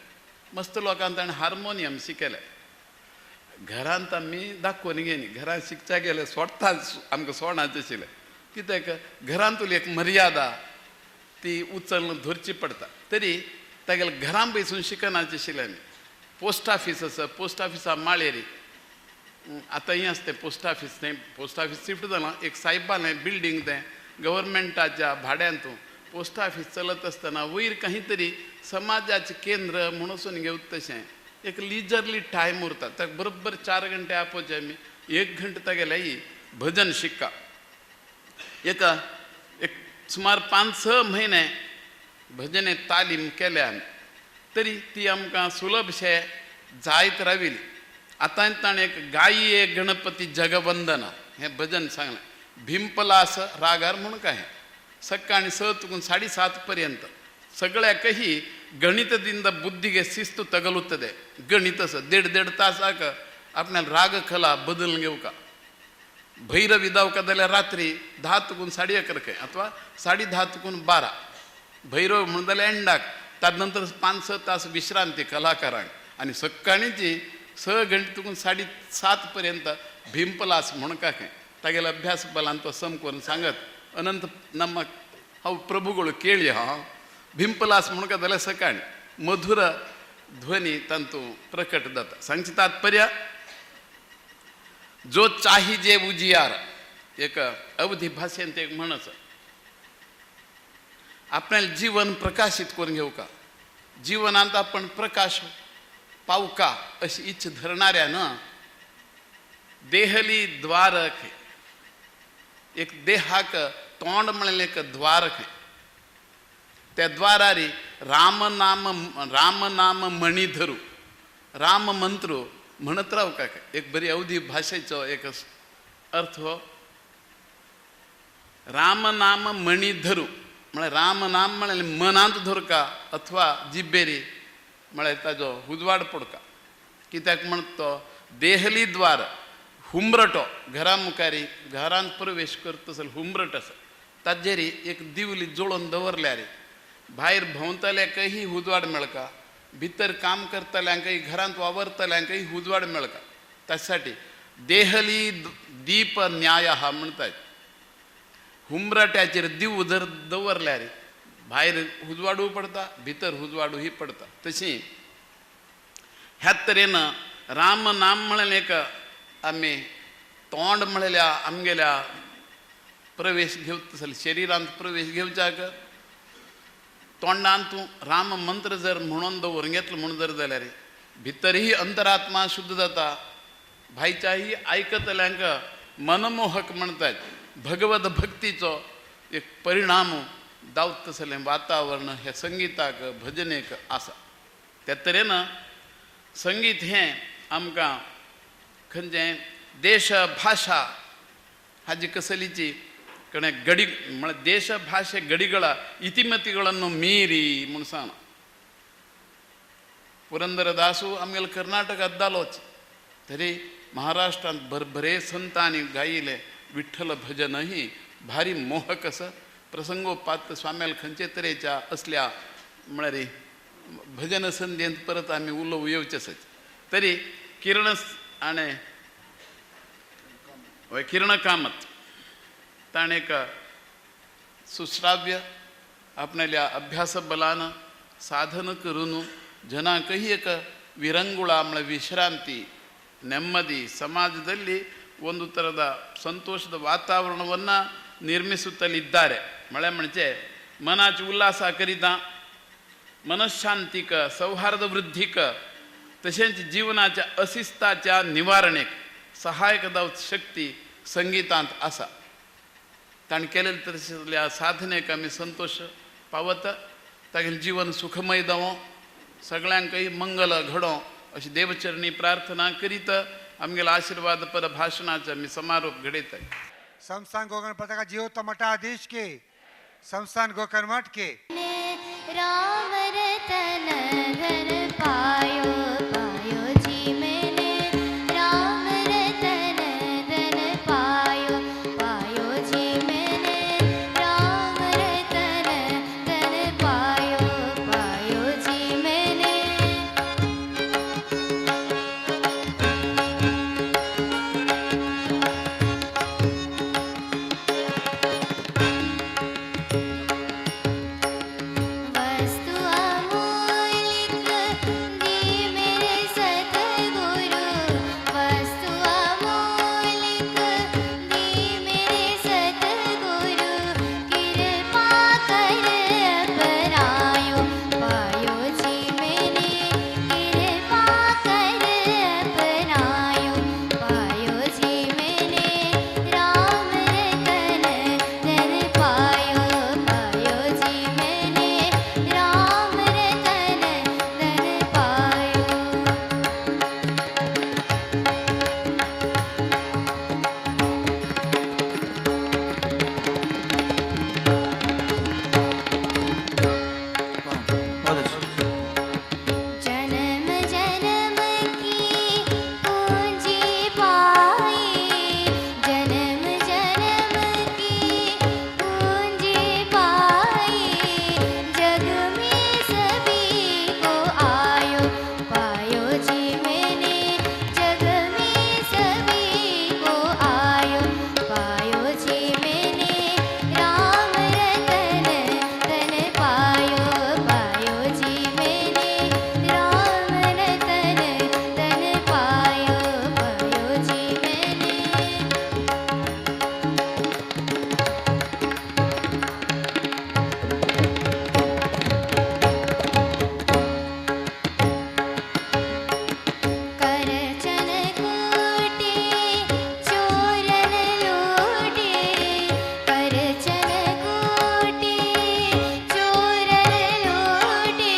मस्त लोकांक ताणें हार्मोनियम शिकयलें. घरांत आमी दाखोवन घेयनी घरांत शिकच्या गेले सोडटा आमकां सोडांचें आशिल्लें कित्याक घरांतली एक मर्यादा ती उचलून धरची पडटा. तरी तागेले घरां बसून शिकनाचें आशिल्लें आमी. पोस्ट ऑफीस आसा पोस्ट ऑफिसा माळेरी आतां हें आसा तें पोस्ट ऑफीस तें पोस्ट ऑफीस शिफ्ट जालां एक सायबालें बिल्डींग तें गव्हर्मेंटाच्या भाड्यांतून पोस्ट ऑफीस चलत आसतना वयर काही तरी समाजाचें केंद्र म्हणून घेवत तशें एक लिजरली टायम उरता. ताका बरोबर 4 घंटे आपोवचे आमी 1 घंटे तागेले ही भजन शिक्का एक एक सुमार 5-6 म्हयने भजने तालीम केल्या आमी तरी ती आमकां सुलभशें जायत राविली. आतां ताणें एक गाये गणपती जगवंदना हें भजन सांगलें भीमपलास रागार म्हूण काय सकाळी 6 तुकून 7:30 पर्यंत सगळ्याकही गणितದಿಂದ बुद्धिಗೆ शिस्त तगलुತ್ತದೆ. गणित असं 1.5-1.5 तासाक आपल्याला राग कला बदलून घेवका. भैरवी दावका जाल्यार रात्री 10 तुकून 11:30 खंय अथवा 10:30 तुकून 12 भैरव म्हणून जाल्यार एंडाक ताजे नंतर 5-6 तास विश्रांती कलाकारांक आनी सकाळीची 6 घंटे तुकून 7:30 पर्यंत भीमपलास म्हणून का खंय तागेलो अभ्यास बलान तो सम करून सांगत अनंत ನಮ್ಮ ಅವು ಪ್ರಭುಗಳು ಕೇಳಿ ಹಾ भीमपलास म्हणून का जाल्यार सकाळी मधुर ध्वनी तांतू प्रकट जाता. सांगचें तात्पर्य जो चाहिजे उजियार एक अवधी भाशेंत एक म्हण आसा. आपल्याला जीवन प्रकाशित करून घेवका जिवनांत आपण प्रकाश पावका अशी इच्छा धरणाऱ्यानं देहली द्वारक एक देहाक तोंड म्हणलें एक द्वारक त्या द्वारारी राम नाम राम नाम मणी धरू राम मंत्र म्हणत राव का एक बरी अवधी भाशेचो एक अर्थ हो राम नाम मणी धरू म्हळ्यार राम नाम म्हळ्यार मनांत धरका अथवा जिब्बेरी म्हळ्यार ताजो उजवाड पडका. कित्याक म्हणटा तो देहली द्वार हुमरटो घरा मुखारी घरांत प्रवेश करता जाल्यार हुमरट आसा ताजेर एक दिवली जळोवन दवरल्यार भायर भोंवतल्यांकय उजवाड मेळका भितर काम करतल्यांकय घरांत वावरतल्यांकय उजवाड मेळका. त्यासाठी देहली दीप न्याय हा म्हणटात. हुमरट्याचेर दिव जर दवरल्यार भायर उजवाडूय पडता भितर उजवाडूय पडता. तशी ह्या तरेन राम नाम म्हणलें एक आमी तोंड म्हणल्या आमगेल्या प्रवेश घेवता जाल्यार शरिरांत प्रवेश घेवच्याक तोंडान तूं राम मंत्र जर म्हणून दवरून घेतलो म्हणून जर जाल्यार भितरही अंतरात्मा शुद्ध जाता. भायच्याही आयकतल्यांक मनमोहक म्हणटात भगवत भक्तीचो एक परिणाम दावत तसलें वातावरण हे संगीताक भजनेक आसा. त्या तरेन संगीत हें आमकां खंयचें देश भाशा हाजी कसलीची कणे गडी म्हळ्यार ದೇಶ ಭಾಷೆ ಗಡಿಗಳ ಇತಿಮಿತಿಗಳನ್ನು ಮೀರಿ म्हूण सांगलां. पुरंदरदासू आमगेले कर्नाटकांत जालोच तरी महाराष्ट्रांत भरभरे संतांनी गायिल्लें विठ्ठल भजनही भारी मोहक आसा. प्रसंगोपात स्वाम्याल खंयचे तरेच्या असल्या म्हळ्यार भजन संध्येंत परत आमी उलोवं येवचें आसत. तरी किरण आनी किरण कामत ताणें एक सुश्राव्य आपणाल्या अभ्यास बलान साधन करून जनांकही एक ವಿರಂಗುಳ म्हळ्यार ವಿಶ್ರಾಂತಿ ನೆಮ್ಮದಿ ಸಮಾಜದಲ್ಲಿ ಒಂದು ಥರದ ಸಂತೋಷದ ವಾತಾವರಣವನ್ನು ನಿರ್ಮಿಸುತ್ತಲಿದ್ದಾರೆ. ಮಳೆ म्हणजे मनाची उल्हास करिता मनशांतीक सौहार्द वृद्धीक तशेंच जीवनाच्या अशिस्ताच्या निवारणेक सहायक जावची शक्ती संगीतांत आसा. ताणें केलेले तरेच्या साधनेक आमी संतोश पावत तागेलें जीवन सुखमय जावं सगळ्यांकय मंगल घडोवं अशी देवचरणी प्रार्थना करीत आमगेलो आशिर्वाद पर भाशणाचो आमी समारोप घडयता. संस्थान गोकर्ण पताका जीवोत्तम मठाधीश के, संस्थान गोकर्ण मठ के. राम रतन धन पायो पायो जी मैंने, राम रतन धन पायो पायो जी मैंने, राम रतन धन पायो पायो जी मैंने. वस्तु अमूलिक दी मेरे सतगुरु, वस्तु अमूलिक दी मेरे सतगुरु, कृपा कर अपनायो पायो जी मैंने, कृपा कर अपनायो पायो जी मैंने, राम रतन धन पायो पायो जी मैंने, राम रतन धन पायो. बहुत अच्छा. जन्म जन्म की पूंजी पाई, जन्म जन्म की पूंजी पाई, जग में सभी को आयो पायो जी मैंने, जग में सभी को आयो पायो जी मैंने, राम रतन धन पायो पायो जी मैंने, राम रतन धन पायो पायो जी मैंने. करचन कूटे चोरन लूटे, करचन कूटे चोरन लूटे,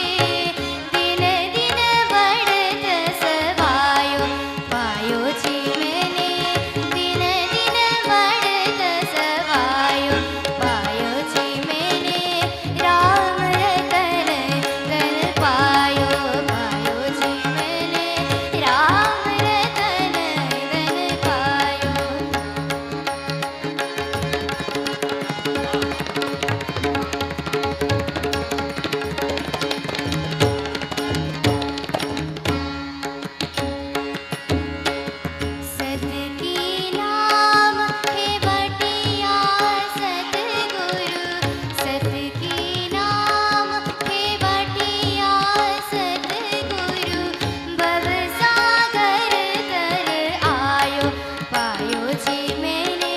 दिन दिन बढ़त सवायो पायो जी मैंने, दिन दिन बढ़त सवायो पायो जी मैंने, राम रतन धन पायो पायो जी मैंने, राम रतन धन पायो. सत की नाम हे बटिया सतगुरु, सत की नाम हे बटिया सतगुरु, भव सागर तर आयो पायो जी मैंने,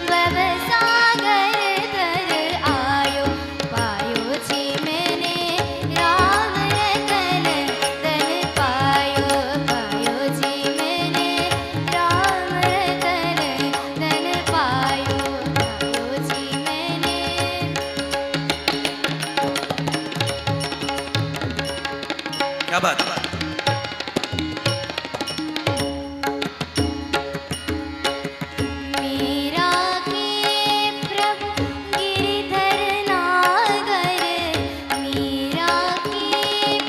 भव सागर तर आयो पायो जी मैंने, राम रतन धन पायो पायो जी मैंने, राम रतन धन पायो पायो जी मैंने. क्या बात. मीरा के प्रभु गिरधर नागर, मीरा के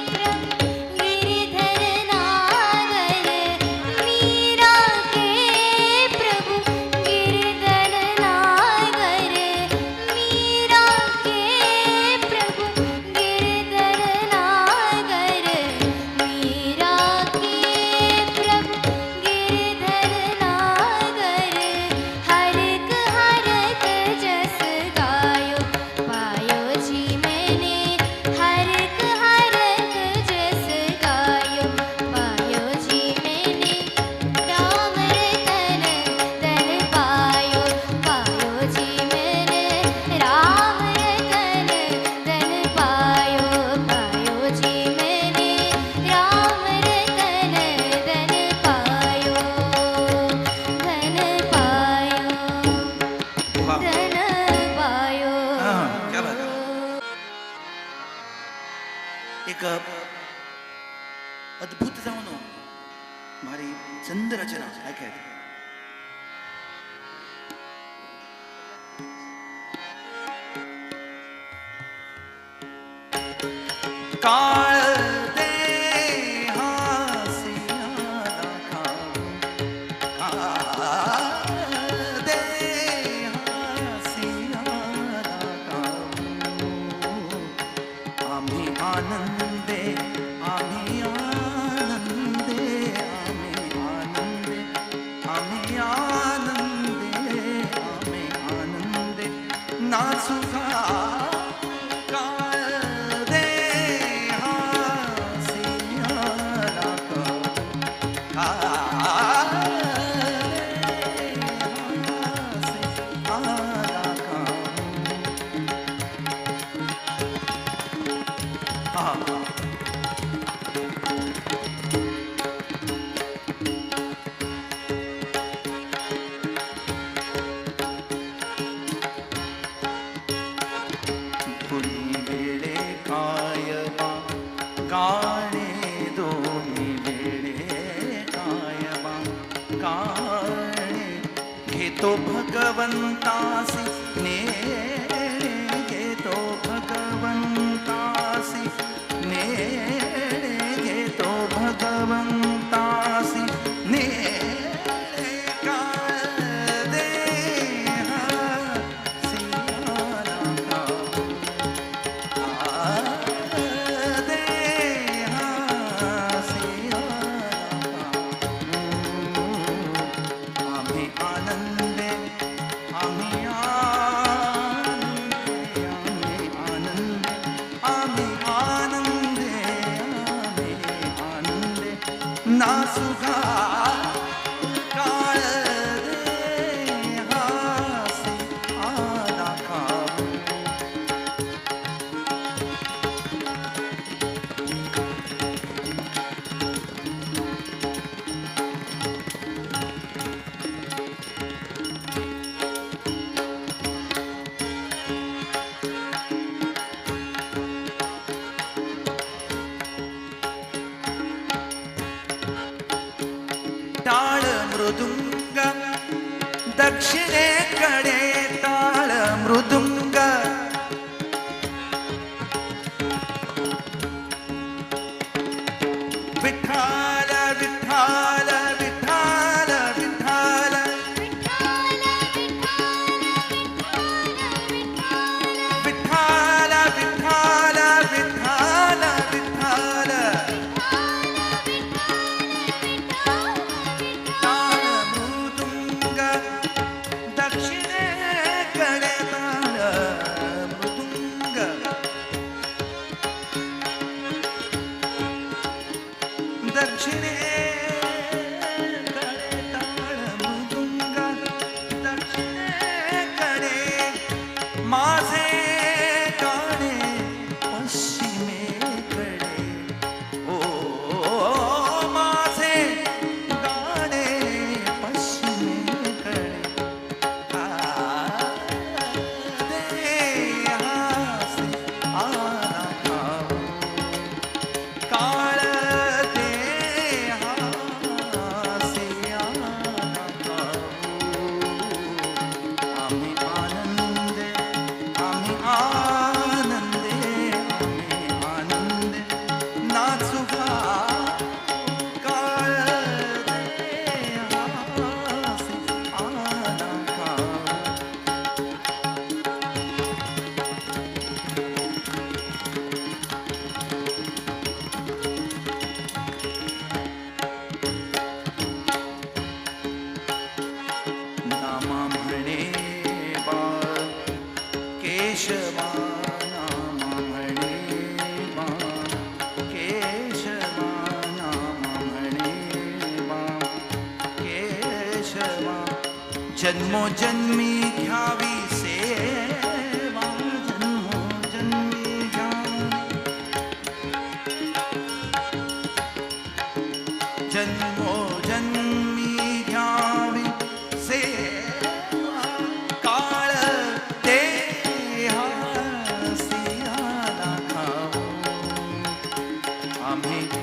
प्रभु गिरधर नागर, मीरा के अद्भुत जावन भारी चंद रचना आयकत. काळ देहासी दाखावू, काळ देहासी दाखावू, आम्ही आनंदे, आम्ही आनंदे, आम्ही आनंदे, आम्ही आनंदे, आम्ही आनंदे नाचू काळ देहासी दाखावू, काळ देहासी दाखावू. हा. दोन्ही वेळे कायबा गाणे, दोन्ही वेळे कायबा गाणे, घेतो भगवंतासी नेणे, घेतो भगवंतासी नेणे, घेतो भगवंतासी नेणे, काळ देहासी दाखावू, काळ देहासी दाखावू, आम्ही आनंदे, आम्ही आनंदे, आम्ही आनंदे, आम्ही आनंदे, आम्ही आनंदे नाचू काळ देहासी दाखावू. टाळ मृदुंग दक्षिणेकडे, टाळ मृदुंग विठ्ठल विठ्ठल विठ्ठल विठ्ठल, विठ्ठल विठ्ठल विठ्ठल विठ्ठल, टाळ मृदुंग दक्षिणेकडे, टाळ मृदुंग दक्षिणेकडे, टाळ मृदुंग दक्षिणेकडे, माझे गाणे पश्चिमेकडे, ओ माझे गाणे पश्चिमेकडे, देहासी दाखावू, काळ देहासी दाखावू, आम्ही आनंदे, आम्ही आनंदे, आम्ही आनंदे नाचू काळ देहासी दाखावू. नामा म्हणे बा केशवा, नामा म्हणे बा केशवा, नामा म्हणे बा केशवा, जन्मोजन्मी घ्यावी सेवा, जन्मोजन्मी घ्यावी, जन्मोजन्मी घ्यावी सेवा, काळ देहासी दाखावू, आम्ही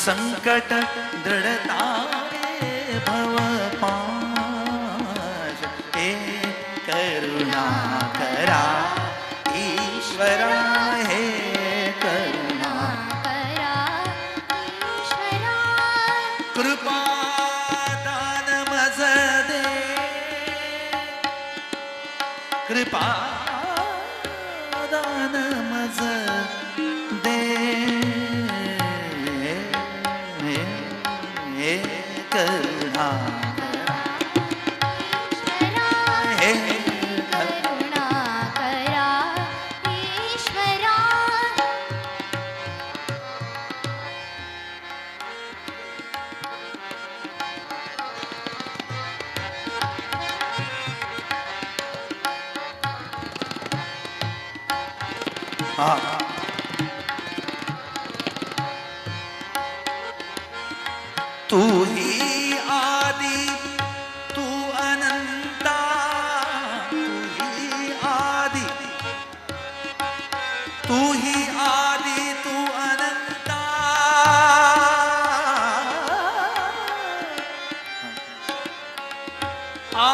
संकट दृढतारे भव पाश हे करुणा करा ईश्वरा हे करुणा करा ईश्वरा. कृपा दान मज दे कृपा दान मज दे हे करुणा ईश्वरा हे करुणा करा ईश्वरा. हा. तू ही आदि तू अनंता तू ही आदि तू ही आदि तू अनंता आ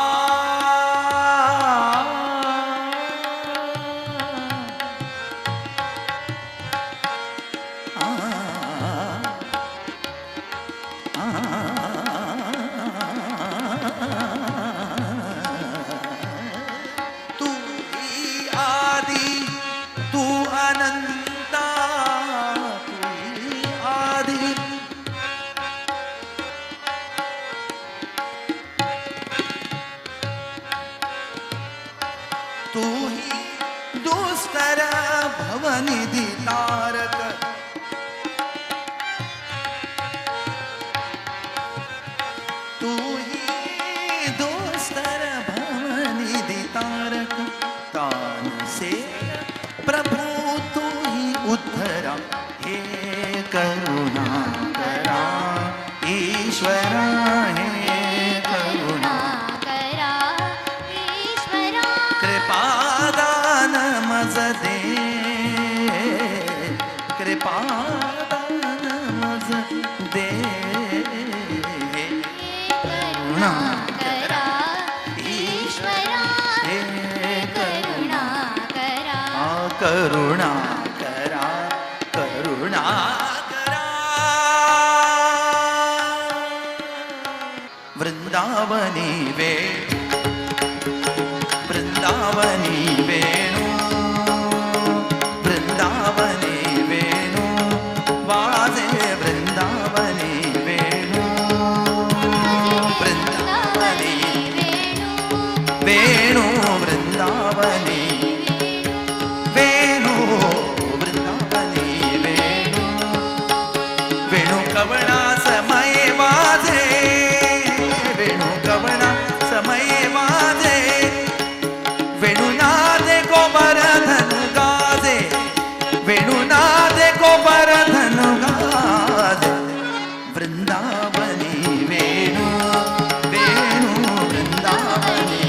तू ही आदि तू अनंता तू ही आदि तू ही दुस्तर भवनिधि तारक तू ही दोस्तर भवनिधि तारक तानसे प्रभु तू ही उद्धरा हे करुणा करा ईश्वरा हे करुणा करा ईश्वरा. कृपादान मज दे कृपादान मज दे हे करुणा करा ईश्वरा हे करुणा करा. करुणा करा करुणा करा. वृंदावनी वे वृंदावनी वेणू वृंदावनी वेणू वाजे वृंदावनी वेणू वृंदावनी वेणू वेणू वृंदावनी वेणू वृंदावनी वेणू वेणू कवणा समय वाजे वेणू कवणा समय वाजे वेणुनादे गोवर्धन गाजे वेणुनादे गोवर्धन गाजे वृंदावनी वेणू वेणू वृंदावनी.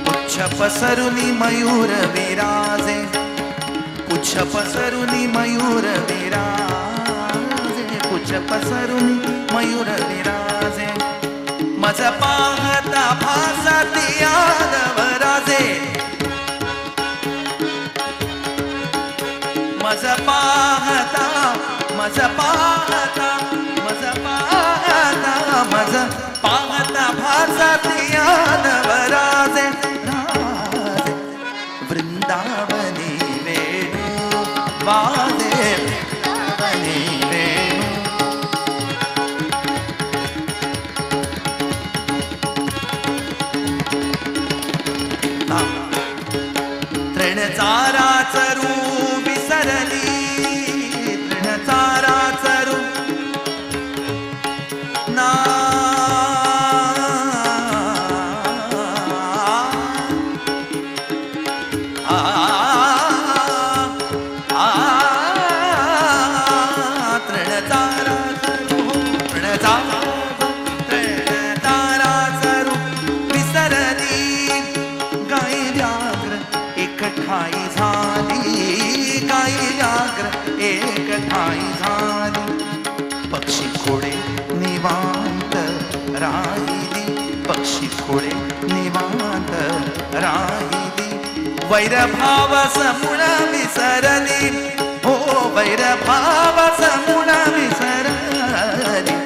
पुच्छ पसरुनी मयूर विराजे पुच्छ पसरुनी मयूर विराजे पुच्छ पसरुनी मयूर विराजे मज पाहता भासती यादव राजे मज पाहता मज पाहता मज पाहता मज पाहता भासती यादव राजे राजे वृंदावनी वेणू वाजे वृंदावनी वेणू. तृणचारा चरू विसरली तृणचारा चरू ना आ आ तृणचारा चरू तृणचारा तृणचारा चरू विसरली. राहिली पक्षी खोळे निवांत राहिली वैरभाव समुळ विसरली हो वैरभाव समुळ विसरली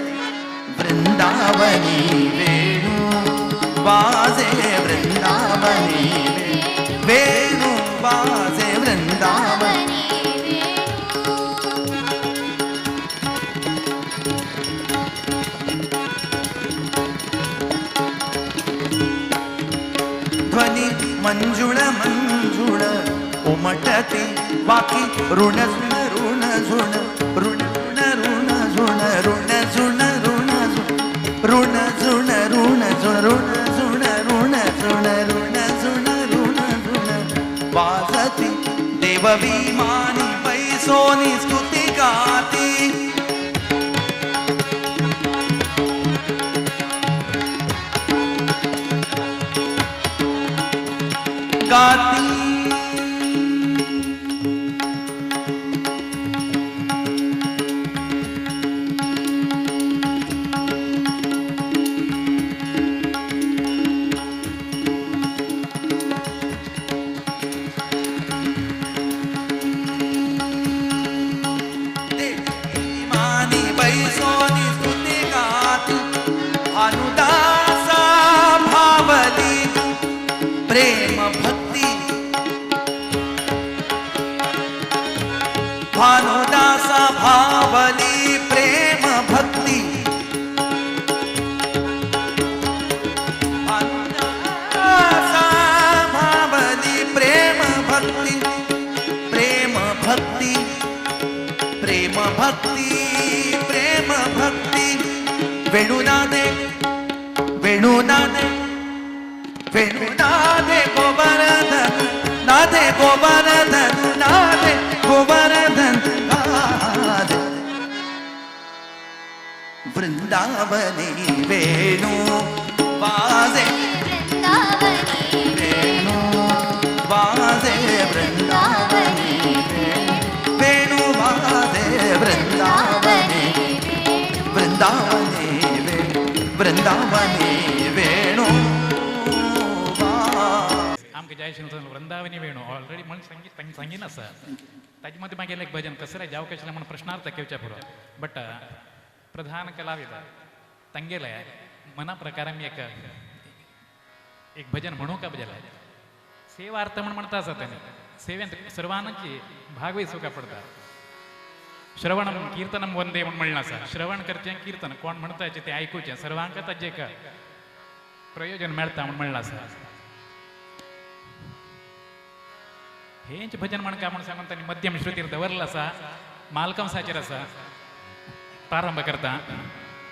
वृंदावनी वेणू वाजे वृंदावनी वेणू वाजे वृंदावनी ध्वनी मंजुळ मंजुळ उमटती वाकी ऋण झुण ऋण झुण ऋण ऋण झुण ऋण झुण ऋण ऋण झुण ऋण झुण ऋण झुण ऋण झुण ऋण झुण ऋण झुण वाजती देवविमानी पैसोनी स्तुती गाती गाती। मानी बैसोनी स्तुती गाती भानुदासा भावली प्रेम भक्ती भानुदासा भावली प्रेम भक्ती भानुदासा भावली प्रेम भक्ती प्रेम भक्ती प्रेम भक्ती प्रेम भक्ती वेणुनादे वेणुनादे वेणुनादे गोवर्धन नादे गोवर्धन नादे गोवर्धन नादे वृंदावनी वेणू वाजे वृंदावनी वेणू वाजे वृंदावनी वेणू वाजे वृंदावनी वृंदावनी वृंदावनी वेणू आमकां जाय आशिल्लें वृंदावनी वेणू ऑलरेडी म्हण संगीत सांगीन आसा ताजे मदीं मागीर एक भजन कसलें जावं कशें म्हण प्रश्नार्थ घेवच्या पुरो बट प्रधान कलाविद तांगेले मना प्रकार आमी एक एक भजन म्हणू का जाल्यार सेवार्थ म्हण म्हणता आसा तेणी सेवेंत सर्वांची भागवहिसूका पडटा. श्रवणम कीर्तनम वंदे म्हण म्हणलां आसा. श्रवण करचें कीर्तन कोण म्हणटा तें आयकुचें सर्वांक ताजें एक प्रयोजन मेळटा म्हण म्हणलां आसा. हेंच भजन म्हणका म्हण सांगून तांणी मध्यम श्रुतीर दवरलां आसा. मालकंसाचेर आसा प्रारंभ करता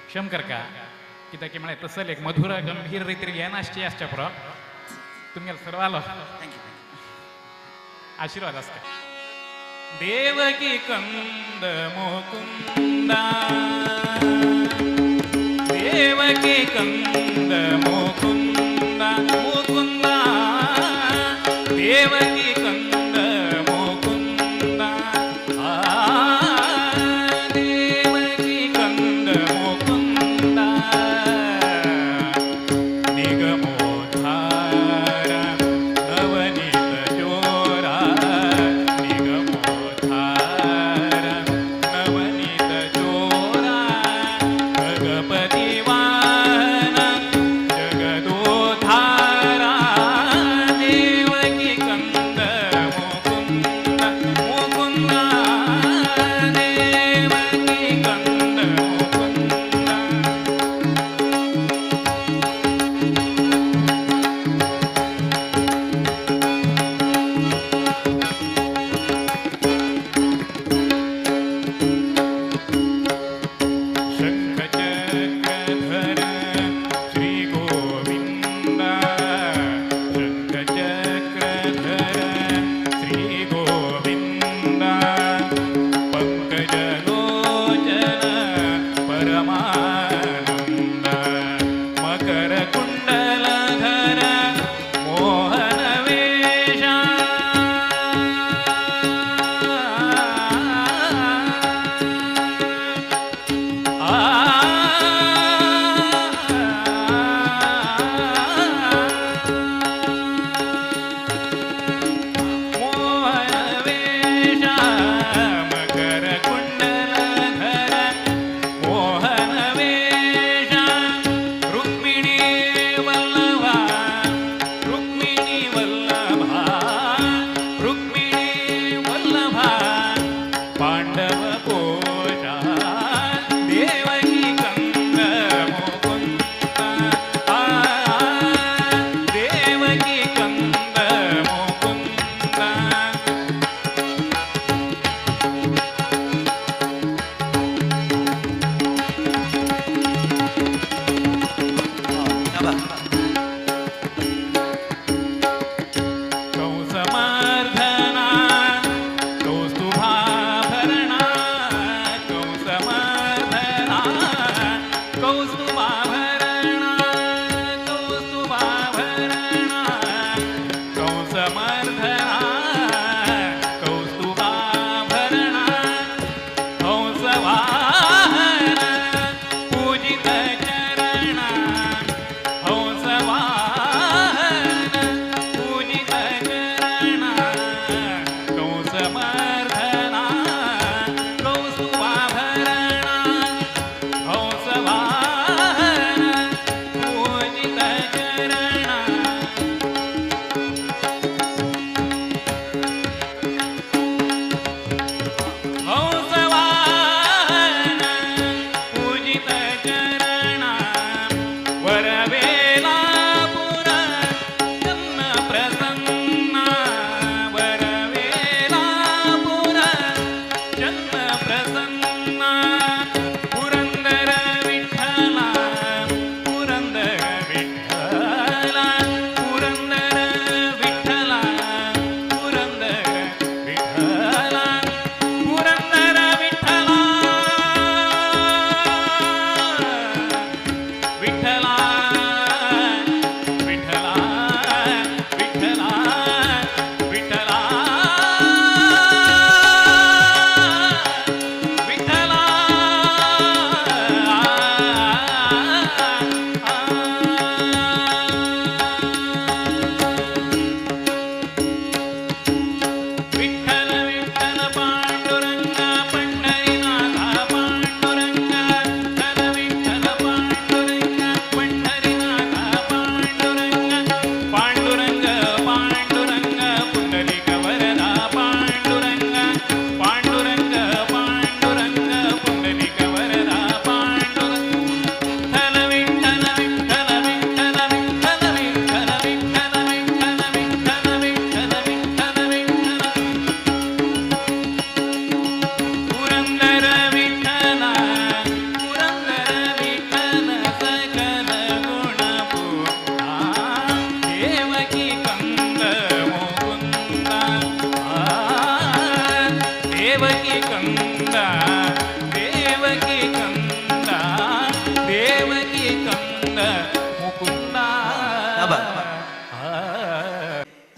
क्षम करका कित्याक की म्हळ्यार तसले एक मधुर गंभीर रितीर येनासचे आसच्या पुरो तुमगेलो सर्वालो आशीर्वाद आसता. देवकी कंद मुकुंदा देवकी कंद मुकुंदा मुकुंदा देवकी कंद मुकुंदा देवकी कंद मुकुंदा निगमोद्धार नवनीत चोरा निगमोद्धार नवनीत चोरा जगपति वाहन जगदोद्धारा.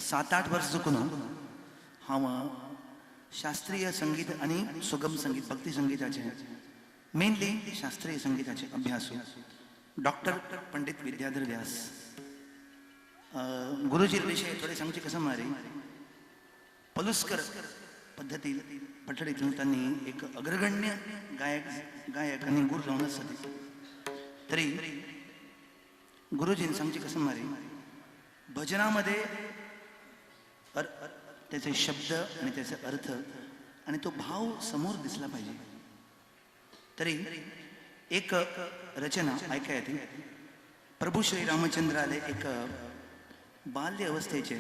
7-8 वर्स चुकून हांव शास्त्रीय संगीत आनी सुगम संगीत भक्ती संगीताचे मेनली शास्त्रीय संगीताचे अभ्यास डॉक्टर पंडित विद्याधर व्यास गुरुजी विषय थोडे सांगचे कसं मारे पलुस्कर पद्धती पठडीतून त्यांनी एक अग्रगण्य गायक गायक आणि गुरु जाऊन असते. तरी गुरुजींनी सांगचे कसं मारे भजनामध्ये त्याचे शब्द आणि त्याचे अर्थ आणि तो भाव समोर दिसला पाहिजे. तरी एक रचना ऐका येते. प्रभू श्री रामचंद्र आले एक बाल्य अवस्थेचे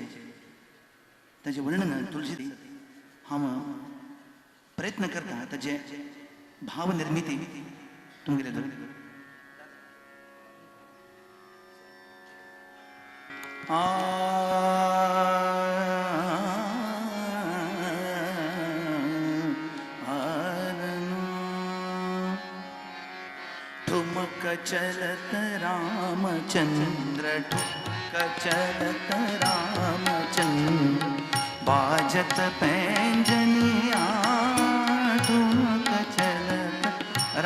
त्याचे वर्णन तुलसी हांव प्रयत्न करता त्याचे भावनिर्मिती तुमगेले ठुमक चलत रामचंद्र ठुमक चलत रामचंद्र बाजत पैंजनिया ठुमक चलत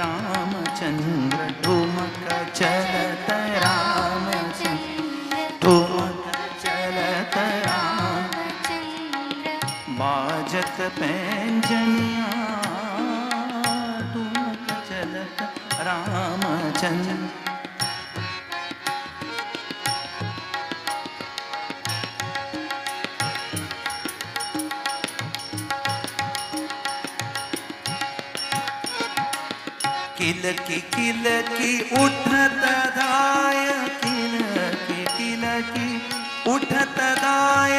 रामचंद्र ठुमक चलत रामचंद्र ठुमक चलत रामचंद्र बाजत पैंजनिया ठुमक चलत रामचंद्र. किलकी किलकी उठत धाय किलकी किलकी उठत धाय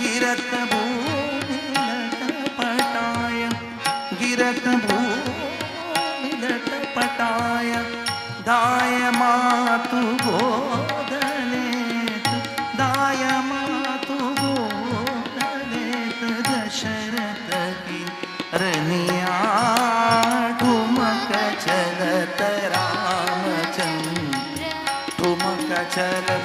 गिरत भूमि लटपटाय गिरत भूमि लटपटाय दाय मातु गोदलेत दाय मातु गोदलेत दशरथ की रनिया ठुमक चलत रामचंद्र ठुमक चलत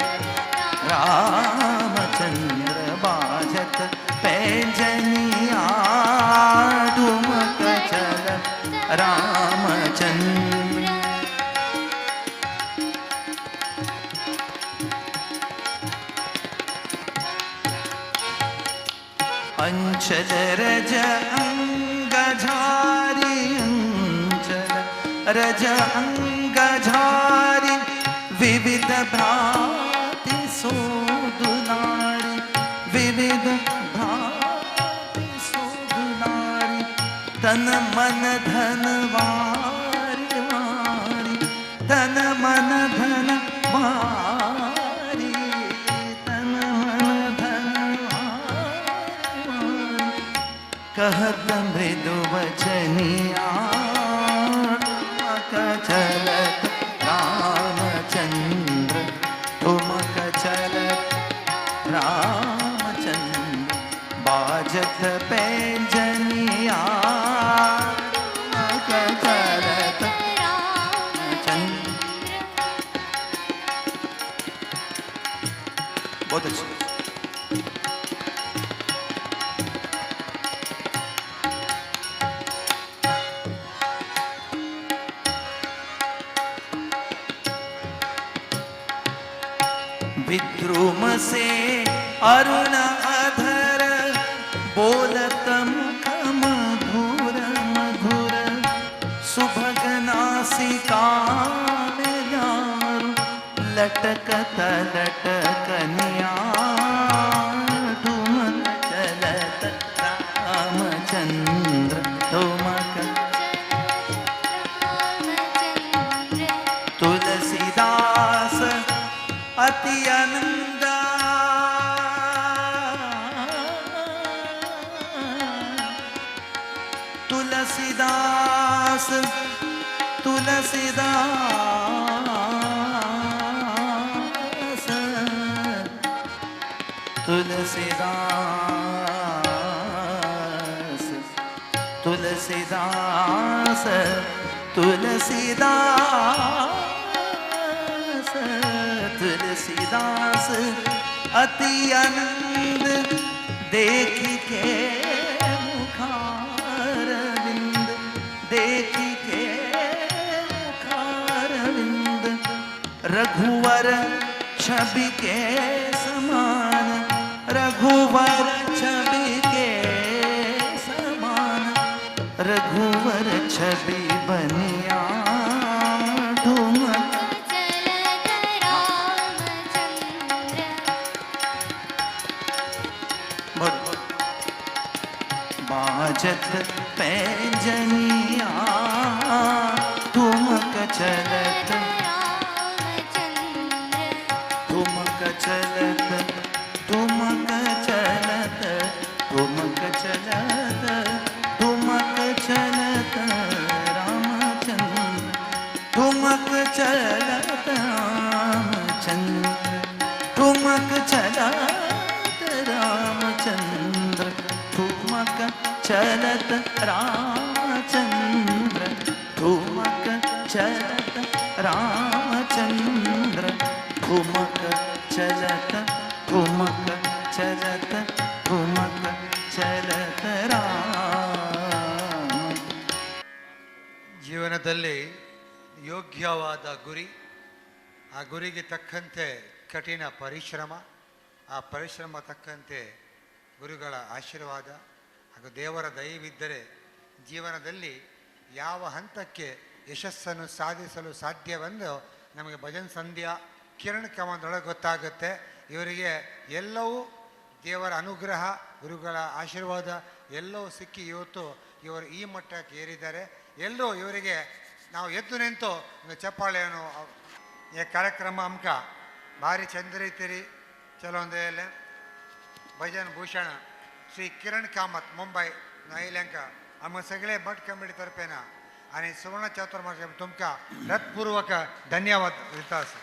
रामचंद्र बाजत पैजनिया ठुमक चलत रामचंद्र. अंचल रज अंग झारी अंचल रज अंग झारी विविध भांति सोदुलारी विविध भांति सोदुलारी तन मन धन वारी वारी तन मन धन वारी तन मन धन वारी वारी कहत मृदु वचनिया ठुमक चलत रामचंद्र ठुमक चलत रामचंद्र बाजत पैजनिया ठुमक चलत रामचंद्र. बहुत अच्छे. विद्रुम से अरुण अधर बोलत मुख मधुर मधुर सुभग नासिका में दारु लटकत लटकनिया ठुमक चलत रामचंद्र ठुमक तुलसीदास अति आनंदा तुलसीदास तुलसीदास तुलसीदास तुलसीदास तुलसीदास तुलसीदास अति आनंद देखी के मुखारविंद, देखी के मुखारविंद, रघुवर छवि के समान, रघुवर छवि के समान, रघुवर छवि बनिया ठुमक चलत रामचंद्र। बाजत पैजनिया ठुमक चलत, रामचंद्र। ठुमक चलत, ठुमक चलत, ठुमक चलत, ठुमक चलत रामचंद्र, ठुमक चलत रामचंद्र, ठुमक चलत रामचंद्र, ठुमक चलत रामचंद्र, ठुमक चलत रामचंद्र, ठुमक चलत, ठुमक चलत, ठुमक चलत राम। ಜೀವನದಲ್ಲಿ ಯೋಗ್ಯವಾದ ಗುರಿ, ಆ ಗುರಿಗೆ ತಕ್ಕಂತೆ ಕಠಿಣ ಪರಿಶ್ರಮ, ಆ ಪರಿಶ್ರಮ ತಕ್ಕಂತೆ ಗುರುಗಳ ಆಶೀರ್ವಾದ ಹಾಗೂ ದೇವರ ದಯವಿದ್ದರೆ ಜೀವನದಲ್ಲಿ ಯಾವ ಹಂತಕ್ಕೆ ಯಶಸ್ಸನ್ನು ಸಾಧಿಸಲು ಸಾಧ್ಯವೆಂದು ನಮಗೆ ಭಜನ್ ಸಂಧ್ಯಾ ಕಿರಣ್ ಕಮಂದೊಳಗೆ ಗೊತ್ತಾಗುತ್ತೆ. ಇವರಿಗೆ ಎಲ್ಲವೂ ದೇವರ ಅನುಗ್ರಹ, ಗುರುಗಳ ಆಶೀರ್ವಾದ ಎಲ್ಲವೂ ಸಿಕ್ಕಿ ಇವತ್ತು ಇವರು ಈ ಮಟ್ಟಕ್ಕೆ ಏರಿದ್ದಾರೆ. ಎಲ್ಲರೂ ಇವರಿಗೆ ನಾವು ಎದ್ದು ನಿಂತು ಒಂದು ಚಪ್ಪಾಳೆಯನ್ನು. ಈ ಕಾರ್ಯಕ್ರಮ ಅಮ್ಕ ಭಾರಿ ಚಂದ ರೀತಿರಿ ಚಲೋಂದೇಲೆ ಭಜನ್ ಭೂಷಣ ಶ್ರೀ ಕಿರಣ್ ಕಾಮತ್ ಮುಂಬೈ नायल्यांक आमकां सगळे भट कमिटी तर्फेन आनी सुवर्ण चातुर्मास तुमकां हृत्पूर्वक धन्यवाद दिता आसा.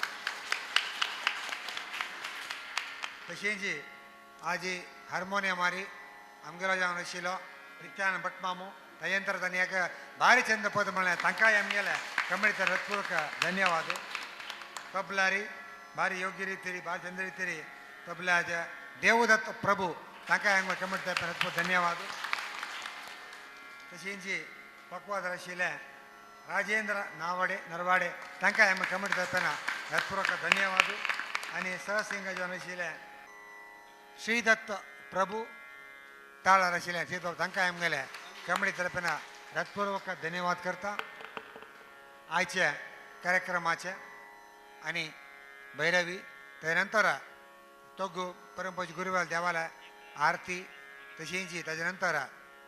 तशेंच आजी हार्मोनियमारी आमगेलो जावन आशिल्लो नित्यानंद भट मामू, ताजे तांणी एक भारी चंद पद म्हणलें, तांकांय आमगेले कमिटी हृत्पूर्वक धन्यवाद. तबलारी भारी योग्य रितीरी भारी चंद रितीरी तबल्याचे देवदत्त प्रभू तांकांय आमकां कमिटी तर्फे हृत्पूर्वक धन्यवाद. तशेंच पक्वाद आशिल्ले राजेंद्र नावडे नरवाडे तांकांय आमकां कमिटी तर्फेन हृत्पूर्वक धन्यवाद. आनी सहसिंग जावन आशिल्ले श्रीदत्त प्रभू ताळार आशिल्ले श्रीदत्त तांकांय आमगेले कमिटी तर्फेन हृत्पूर्वक धन्यवाद करता. आयचे कार्यक्रमाचे आनी भैरवी ताजे नंतर तोगू परमपूज्य गुरुवार देवालय आरती, तशेंच ताजे नंतर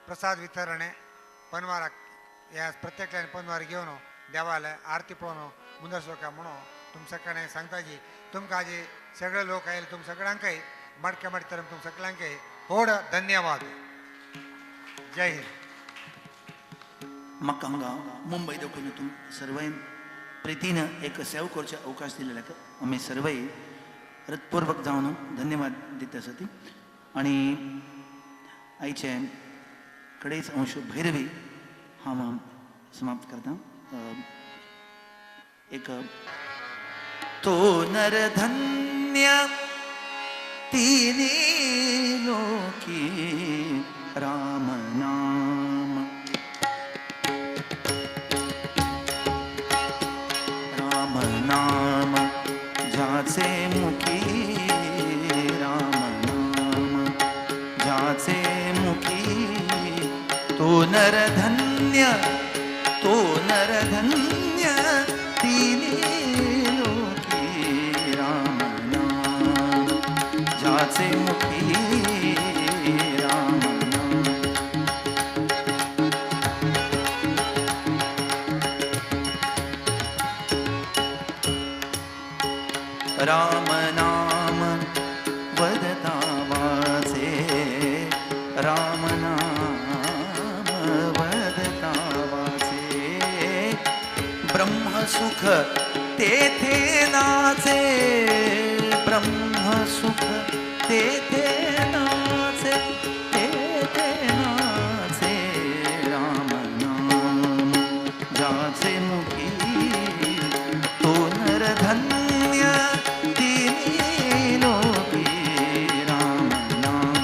प्रसाद वितरणे पनवाराक ह्या प्रत्येकल्यान पनवार घेवन देवालय आरती पळोवन मुंदर सोका म्हणून तुम सगळ्यांक सांगता जी तुमकां आजी सगळे लोक आयले तुम सगळ्यांकय मडके मडके तर तुम सगळ्यांकय व्हड धन्यवाद. जय हिंद. म्हाका हांगा मुंबय देखून तुम सर्वय प्रितीन एक सेव करचे अवकाश दिलेले आमी सर्वय हृत्पूर्वक जावन धन्यवाद दिता आसा ती. आनी आयचे कडेच अंश भैरवी हांव समाप्त करता. एक तो नरधन्य तिनी लोकी राम नाम, राम नाम ज्याचे मुखी, राम नाम ज्याचे मुखी, तो नरधन्य, तो नरधन्य तिनी लोकी राम नाम ज्याचे मुखी, राम नाम. राम नाम वदता वाचे, राम नाम वदता वाचे, ब्रह्मसुख तेथे नाचे, ब्रह्मसुख तेथे नाचे, तेथे नाचे, राम नाम ज्याचे मुखी, तो नरधन्य तिनी लोकी राम नाम.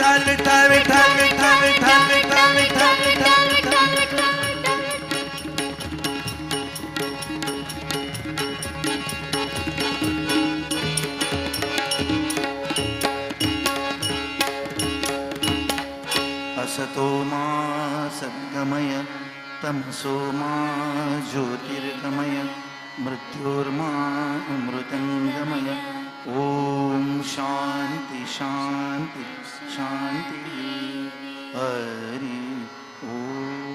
विठ्ठल विठ्ठल विठ्ठल विठ्ठल विठ्ठल विठ्ठल विठ्ठल विठ्ठल विठ्ठल विठ्ठल विठ्ठल। असतो मा सद्गमय तमसो मा ज्योतिर्गमय मृत्योर्मा अमृतंगमय। ॐ शांती शांती शांती। हरि ॐ।